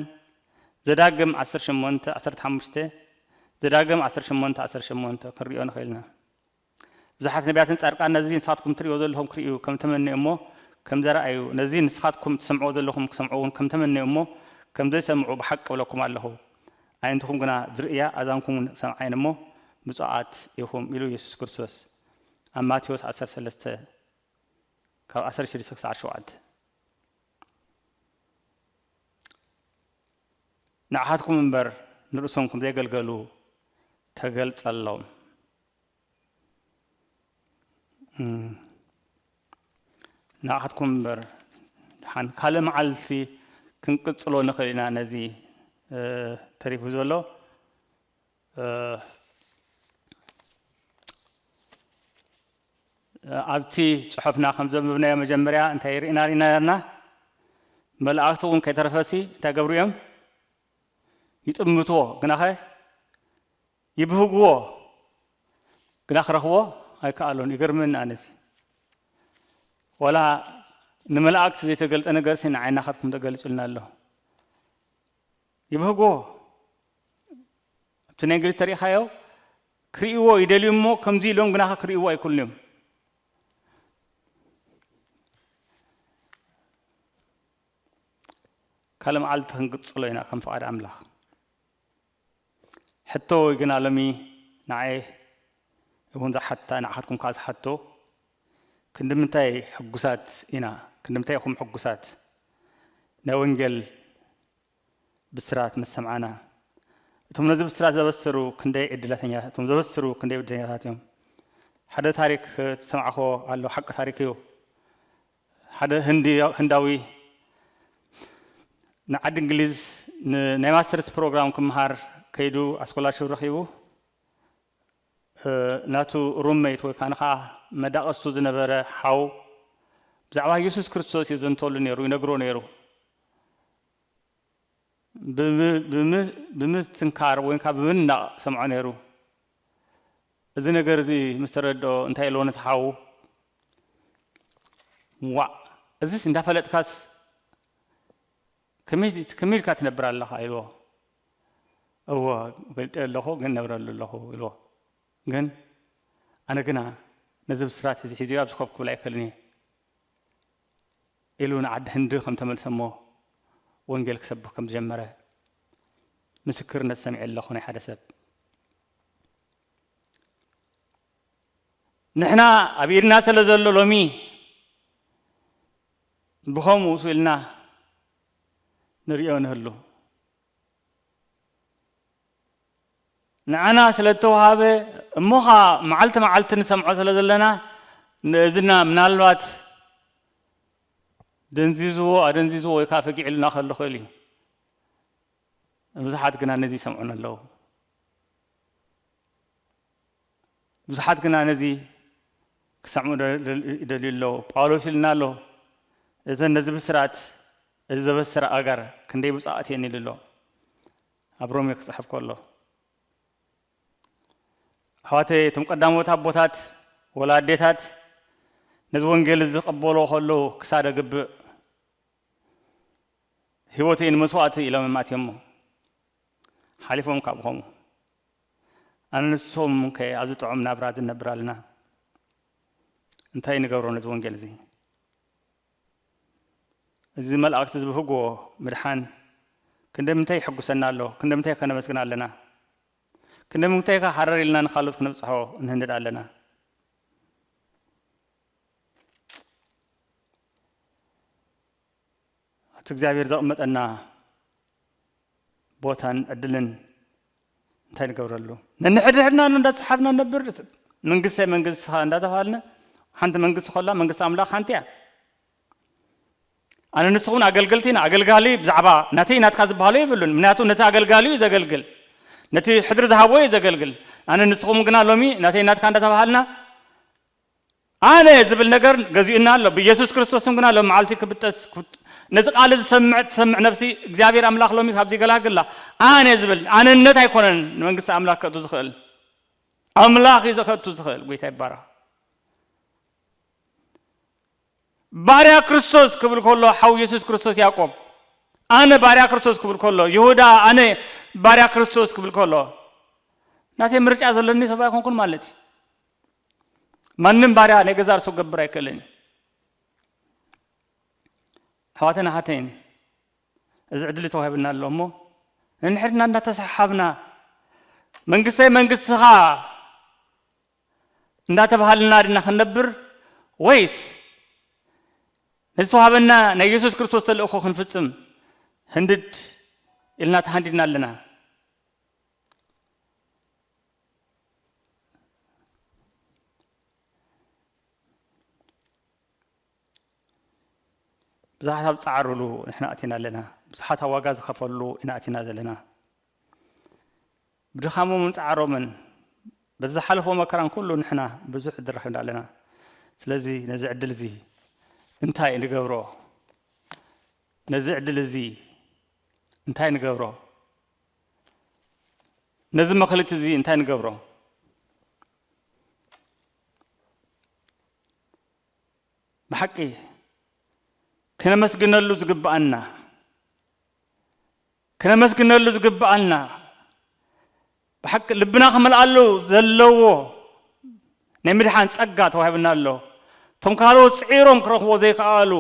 ዘዳግም ዓሰርተ ሸሞንተ ዓሰርተ ሓሙሽተ፣ ዘዳግም ዓሰርተ ሸሞንተ ዓሰርተ ሸሞንተ ክንሪኦ ንኽእል ኢና። ብዙሓት ነቢያትን ጻድቃን ነዚ ንስኻትኩም ትርእይዎ ዘለኹም ክርእዩ ከም ተመነዩ እሞ ከም ዘረኣዩ፣ ነዚ ንስኻትኩም ትሰምዕዎ ዘለኹም ክሰምዑ እውን ከም ተመነዩ እሞ ከም ዘይሰምዑ ብሓቂ እብለኩም ኣለኹ። ኣዒንትኹም ግና ዝርእያ፣ ኣእዛንኩም እውን ዝሰምዓየን እሞ ብፁዓት ኢኹም ኢሉ የሱስ ክርስቶስ ኣብ ማቴዎስ ዓሰርተ ሰለስተ ካብ ዓሰርተ ሽዱሽተ ክሳዕ ሸውዓተ። ንዓኻትኩም እምበር ንርእሶም ከም ዘየገልገሉ ተገልጸሎም። እም፣ ንዓኻትኩም እምበር፣ ደሓን ካልእ መዓልቲ ክንቅጽሎ ንኽእል ኢና ነዚ፣ እ፣ ተሪፉ ዘሎ። እ፣ ኣብቲ ጽሑፍና ከም ዘንበብናዮ መጀመርያ እንታይ ርኢና፣ ርኢና ነርና? መላእክቲ እውን ከይተረፈሲ እንታይ ገብሩ እዮም? ይጥምትዎ፣ ግናኸ ይብህግዎ፣ ግና ክረኽቦ ኣይከኣሉን። ይገርመኒ ኣነሲ። ወላ ንመላእክቲ ዘይተገልጸ ነገርሲ ንዓይናኻትኩም ተገሊጹልና ኣሎ። ይብህግዎ። ኣብቲ ናይ እንግሊዝ ተሪኢኻዮ፣ ክርእይዎ ይደልዩ እሞ፣ ከምዚ ኢሎም ግናኸ ክርእይዎ ኣይክእሉን እዮም። ካልእ መዓልቲ ክንቅጽሎ ኢና ከም ፍቓድ ኣምላኽ። ሕቶ ግና ሎሚ ንዓይ እውን ዝሓታ፣ ንዓኻትኩም ከኣ ዝሓቶ፣ ክንዲ ምንታይ ሕጉሳት ኢና? ክንዲ ምንታይ ኢኹም ሕጉሳት? ናይ ወንጌል ብስራት ምስ ሰምዓና፣ እቶም ነዚ ብስራት ዘበሰሩ ክንደይ ዕድለተኛ-፣ እቶም ዘበሰሩ ክንደይ ዕድለኛታት እዮም። ሓደ ታሪክ ዝሰማዕኽዎ ኣሎ፣ ሓቂ ታሪክ እዩ። ሓደ ህንዲ-፣ ህንዳዊ ንዓዲ እንግሊዝ ን-፣ ናይ ማስተርስ ፕሮግራም ክመሃር ከይዱ፣ ኣስኮላርሽፕ ረኺቡ፣ እ፣ ናቱ ሩመይት ወይ ከዓ ንኻ መዳቐስቱ ዝነበረ ሓው ብዛዕባ የሱስ ክርስቶስ የዘንተሉ ነይሩ፣ ይነግሮ ነይሩ። ብም-፣ ብም-፣ ብምስትንካር ወይ ከዓ ብምንናቕ ሰምዖ ነይሩ። እዚ ነገር እዚ ምስ ተረድኦ እንታይ ኢልዎ ነቲ ሓዉ? "ዋእ፣ እዚስ እንዳፈለጥካስ ከመይ፣ ከመይ ኢልካ ትነብር ኣለኻ?" ኢልዎ። "እወ፣ ፈልጠ ኣለኹ፣ ግን ነብረሉ ኣለኹ" ኢልዎ። "ግን ኣነ ግና ነዚ ብስራት እዚ ሒዘዮ ኣብ ዝኸብኩ ክብል ኣይክእልን እየ" ኢሉ ንዓዲ ህንዲ ከም ተመልሰ እሞ ወንጌል ክሰብኽ ከም ዝጀመረ ምስክርነት ሰሚዐ ኣለኹ ናይ ሓደ ሰብ። ንሕና ኣብ ኢድና ስለ ዘሎ ሎሚ ብኸምኡ ስኢልና ንርእዮ ንህሉ። ንዓና ስለ እተዋሃበ እሞ ኸኣ መዓልቲ መዓልቲ ንሰምዖ ስለ ዘለና ንእዝና ምናልባት ደንዚዝዎ፣ ኣደንዚዝዎ ወይ ከኣ ፈጊዕ ኢሉና ክህሉ ይኽእል እዩ። ብዙሓት ግና ነዚ ይሰምዑና ኣለዉ። ብዙሓት ግና ነዚ ክሰምዑ ደ-፣ ደ-፣ ይደልዩ ኣለዉ። ጳውሎስ ኢሉና ኣሎ፣ "እዘን ነዚ ብስራት፣ እዚ ዘበስር ኣእጋር ክንደይ ብፁዓት እየን" ኢሉ ኣሎ። ኣብ ሮሜ ክጽሕፍ ከሎ። ኣሕዋተይ፣ እቶም ቀዳሞት ኣቦታት ወላ ኣዴታት ነዚ ወንጌል እዚ ዝቕበልዎ ከለዉ ክሳደ ግብእ ህይወተይ ንመስዋእቲ ኢሎም እዮም ኣትዮሞ። ሓሊፎም ካብ ከምኡ። ኣነ ንሶም ከ ኣብዚ ጥዑም ናብራ እዚ ንነብር ኣለና። እንታይ ንገብሮ ነዚ ወንጌል እዚ? እዚ መላእክቲ ዝብህግዎ ምድሓን ክንደምንታይ የሐጉሰና ኣሎ? ክንደምንታይ ከ ነመስግን ኣለና? ክንደምንታይ ከ ሃረር ኢልና ንኻልኦት ክነብጽሖ ንህንድድ ኣለና? ኣብቲ እግዚኣብሔር ዘቕመጠና ቦታን ዕድልን እንታይ ንገብረሉ? ነንሕድሕድና እንዳተሰሓብና ንነብር፣ መንግስተይ መንግስትኻ እንዳተባሃልና፣ ሓንቲ መንግስቲ ኮላ መንግስቲ ኣምላኽ ሓንቲ እያ። ኣነ ንስኹም ኣገልገልቲ ኢና። ኣገልጋሊ ብዛዕባ ናተይ ናትካ ዝበሃሎ የብሉን። ምክንያቱ ነቲ ኣገልጋሊ እዩ ዘገልግል፣ ነቲ ሕድሪ ዝሃቦ እዩ ዘገልግል። ኣነ ንስኹም ግና ሎሚ ናተይ ናትካ እንዳተባሃልና፣ ኣነ ዝብል ነገር ገዚኡና ኣሎ። ብኢየሱስ ክርስቶስ ስም ግና ሎም መዓልቲ ክብጠስ፣ ክብጥ-፣ ነዚ ቃል ዝሰምዕ ትሰምዕ ነፍሲ እግዚኣብሔር ኣምላኽ ሎሚ ካብዚ ይገላግላ። ኣነ ዝብል ኣነነት ኣይኮነን ንመንግስቲ ኣምላኽ ከእቱ ዝኽእል፣ ኣምላኽ እዩ ዘኸቱ ዝኽእል። ጎይታ ይባረኽ። ባርያ ክርስቶስ ክብል ከሎ ሓው ኢየሱስ ክርስቶስ ያዕቆብ፣ ኣነ ባርያ ክርስቶስ ክብል ከሎ ይሁዳ፣ ኣነ ባርያ ክርስቶስ ክብል ከሎ ናተይ ምርጫ ዘለኒ ሰብ ኣይኮንኩን ማለት እዩ። ማንም ባርያ ናይ ገዛ ርእሱ ክገብር ኣይክእልን እዩ። ኣሕዋተን ኣሓተይን፣ እዚ ዕድል ተዋሂብና ኣሎ እሞ፣ ነንሕድና እንዳተሰሓብና፣ መንግስተይ መንግስትኻ እንዳተባሃልና ድና ክንነብር፣ ወይስ ነዚ ተዋሃበና ናይ የሱስ ክርስቶስ ተልእኾ ክንፍጽም ህንድድ ኢልና ተሃንዲድና ኣለና? ብዙሓት ኣብ ዝጸዓሩሉ ንሕና ኣቲና ኣለና። ብዙሓት ኣብ ዋጋ ዝኸፈሉ ኢና ኣቲና ዘለና። ብድኻሞምን ጻዕሮምን በዚ ዝሓለፎ መከራን ኩሉ ንሕና ብዙሕ ዕድል ረኺብና ኣለና። ስለዚ ነዚ ዕድል እዚ እንታይ ንገብሮ? ነዚ ዕድል እዚ እንታይ ንገብሮ? ነዚ መኽሊት እዚ እንታይ ንገብሮ? ብሓቂ ክነመስግነሉ ዝግብኣና፣ ክነመስግነሉ ዝግብኣና፣ ብሓቂ ልብና ክመልኣሉ ዘለዎ ናይ ምድሓን ጸጋ ተዋሂብና ኣሎ። እቶም ካልኦት ጽዒሮም ክረኽብዎ ዘይከኣሉ፣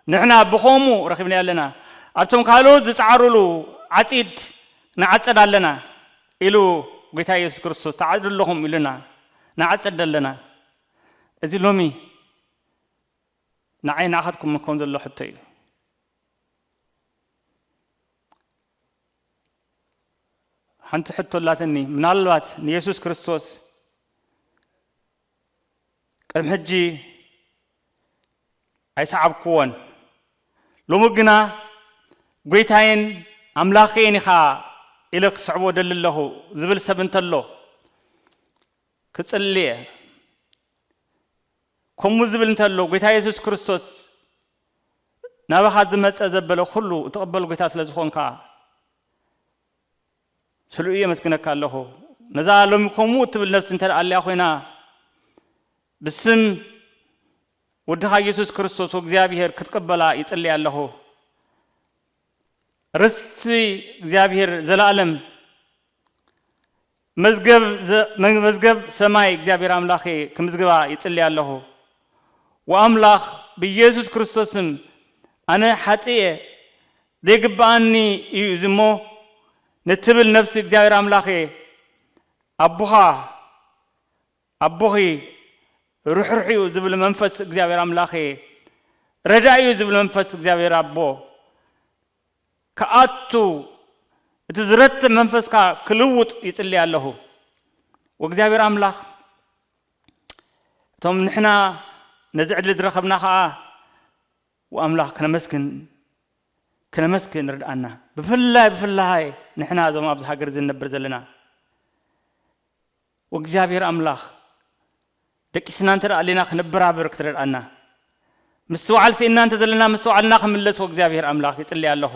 ንሕና ብኸምኡ ረኺብናዮ ኣለና። ኣብቶም ካልኦት ዝጸዓሩሉ ዓጺድ ንዓጽድ ኣለና ኢሉ ጎይታ የሱስ ክርስቶስ፣ "ትዓጽዱ ኣለኹም" ኢሉና፣ ንዓጽድ ኣለና። እዚ ሎሚ ንዓይ ንዓኻትኩም ክኸውን ዘሎ ሕቶ እዩ። ሓንቲ ሕቶ ኣላትኒ፣ ምናልባት ንየሱስ ክርስቶስ ቅድሚ ሕጂ ኣይሰዓብክዎን፣ ሎሚ ግና "ጎይታዬን ኣምላኸይን ኢኻ" ኢለ ክስዕቦ ደሊ ኣለኹ ዝብል ሰብ እንተሎ፣ ክጽሊ እየ። ከምኡ ዝብል እንተሎ፣ "ጎይታ የሱስ ክርስቶስ ናባኻ ዝመጸ ዘበለ ኩሉ እትቕበል ጎይታ ስለ ዝኾንካ፣ ስለ እዩ የመስግነካ ኣለኹ። ነዛ ሎሚ ከምኡ እትብል ነፍሲ እንተ ደኣ ኣልያ ኮይና፣ ብስም ወድኻ የሱስ ክርስቶስ ወእግዚኣብሔር ክትቅበላ ይጽሊ ኣለኹ። ርስቲ እግዚኣብሔር ዘለኣለም መዝገብ ዘ-፣ መዝገብ ሰማይ እግዚኣብሔር ኣምላኸ ክምዝግባ ይጽሊ ኣለኹ። ወኣምላኽ ብኢየሱስ ክርስቶስ ስም ኣነ ሓጥእ እየ፣ ዘይግብኣኒ እዩ እዚ እሞ ንትብል ነፍሲ እግዚኣብሔር ኣምላኸ ኣቦኻ፣ ኣቦኺ ርሕሩሕ እዩ ዝብል መንፈስ እግዚኣብሔር ኣምላኸ፣ ረዳኢ እዩ ዝብል መንፈስ እግዚኣብሔር ኣቦ ክኣቱ፣ እቲ ዝረትዕ መንፈስካ ክልውጥ ይጽሊ ኣለኹ። ወእግዚኣብሔር ኣምላኽ፣ እቶም ንሕና ነዚ ዕድል ዝረኸብና ኸኣ፣ ወኣምላኽ ክነመስግን፣ ክነመስግን ርድኣና። ብፍላይ፣ ብፍላይ ንሕና እዞም ኣብዚ ሃገር እዚ ንነብር ዘለና፣ ወእግዚኣብሔር ኣምላኽ፣ ደቂስና እንተ ደኣ ኣለና፣ ክነበራብር ክትረድኣና። ምስትውዓል ስኢንና እንተ ዘለና፣ ምስትውዓልና ክምለስ፣ ወእግዚኣብሔር ኣምላኽ፣ ይጽሊ ኣለኹ።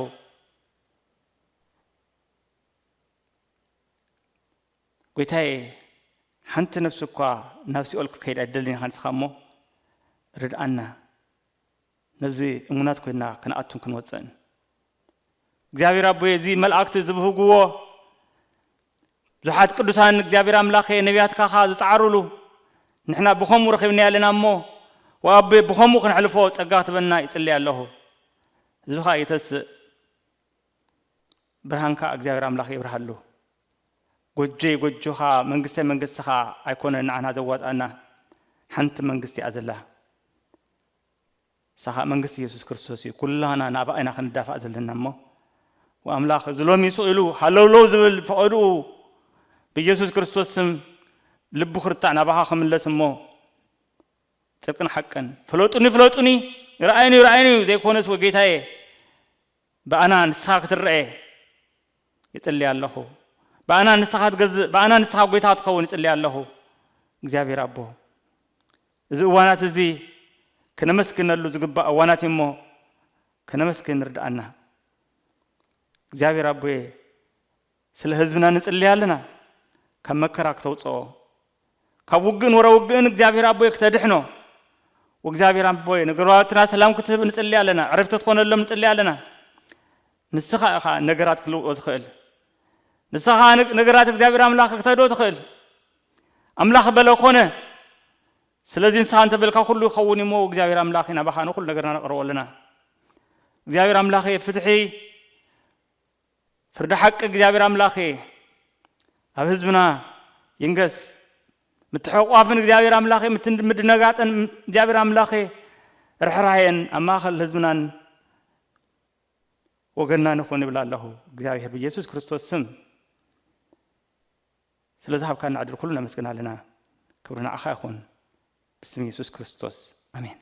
ጎይታዬ፣ ሓንቲ ነፍሲ እኳ ናብ ሲኦል ክትከይድ ኣይደልን ኢኻ ንስኻ እሞ፣ ርድኣና። ነዚ እሙናት ኮይንና ክንኣቱን ክንወጽእን። እግዚኣብሔር ኣቦይ፣ እዚ መላእክቲ ዝብህግዎ፣ ብዙሓት ቅዱሳን እግዚኣብሔር ኣምላኸ ነቢያትካ ኸኣ ዝጸዓሩሉ፣ ንሕና ብኸምኡ ረኺብናዮ ኣለና እሞ፣ ወኣቦይ ብኸምኡ ክንሕልፎ ጸጋ ክትበና ይጽሊ ኣለኹ። ህዝብኻ ይተስእ፣ ብርሃንካ እግዚኣብሔር ኣምላኽ የብርሃሉ። ጎጆይ ጎጆኻ፣ መንግስተይ መንግስትኻ ኣይኮነን ንዓና ዘዋጽኣና፣ ሓንቲ መንግስቲ እያ ዘላ። ንሳ ኸኣ መንግስቲ የሱስ ክርስቶስ እዩ። ኩላህና ናብኣ ኢና ክንዳፋእ ዘለና እሞ፣ ወኣምላኽ እዚ ሎሚ ስቕ ኢሉ ሃለውለው ዝብል ፈቐድኡ ብየሱስ ክርስቶስ ስም ልቡ ክርታዕ ናባኻ ክምለስ እሞ፣ ጽድቅን ሓቅን ፍለጡኒ ፍለጡኒ፣ ርኣዩኒ ርኣዩኒ ዘይኮነስ፣ ወጌታዬ፣ ብኣና ንስኻ ክትረኤ ይጽሊ ኣለኹ። ብኣና ንስኻ ትገዝእ፣ ብኣና ንስኻ ጎይታ ክትኸውን ይጽሊ ኣለኹ። እግዚኣብሔር ኣቦ፣ እዚ እዋናት እዚ ክነመስግነሉ ዝግባእ እዋናት እዩ እሞ፣ ክነመስግን ርድኣና። እግዚኣብሔር ኣቦየ፣ ስለ ህዝብና ንጽሊ ኣለና። ካብ መከራ ክተውጽኦ፣ ካብ ውግእን ወረ ውግእን እግዚኣብሔር ኣቦየ ክተድሕኖ፣ ወእግዚኣብሔር ኣቦየ፣ ነገራትና ሰላም ክትህብ ንጽሊ ኣለና። ዕረፍቲ ክትኮነሎም ንጽሊ ኣለና። ንስኻ ኢኻ ነገራት ክልውጦ ትኽእል። ንስኻ ነ-፣ ነገራት እግዚኣብሔር ኣምላኽ ክተድኦ ትኽእል። ኣምላኽ በለ ኮነ። ስለዚ ንስኻ እንተ በልካ ኩሉ ይኸውን እዩ እሞ፣ እግዚኣብሔር ኣምላኽ ናባኻ ንኹሉ ነገርና ነቕርቦ ኣለና። እግዚኣብሔር ኣምላኽ ፍትሒ፣ ፍርዲ ሓቂ እግዚኣብሔር ኣምላኽ ኣብ ህዝብና ይንገስ። ምትሕቋፍን እግዚኣብሔር ኣምላኽ፣ ምትን-፣ ምድንጋጽን እግዚኣብሔር ኣምላኽ፣ ርሕራሄን ኣብ ማእከል ህዝብናን ወገንና ንኹን ይብል ኣለኹ። እግዚኣብሔር ብየሱስ ክርስቶስ ስም ስለ ዝሃብካና ዕድል ኩሉ ነመስግን ኣለና። ክብሪ ንዓኻ ይኹን። ብስም የሱስ ክርስቶስ፣ ኣሜን።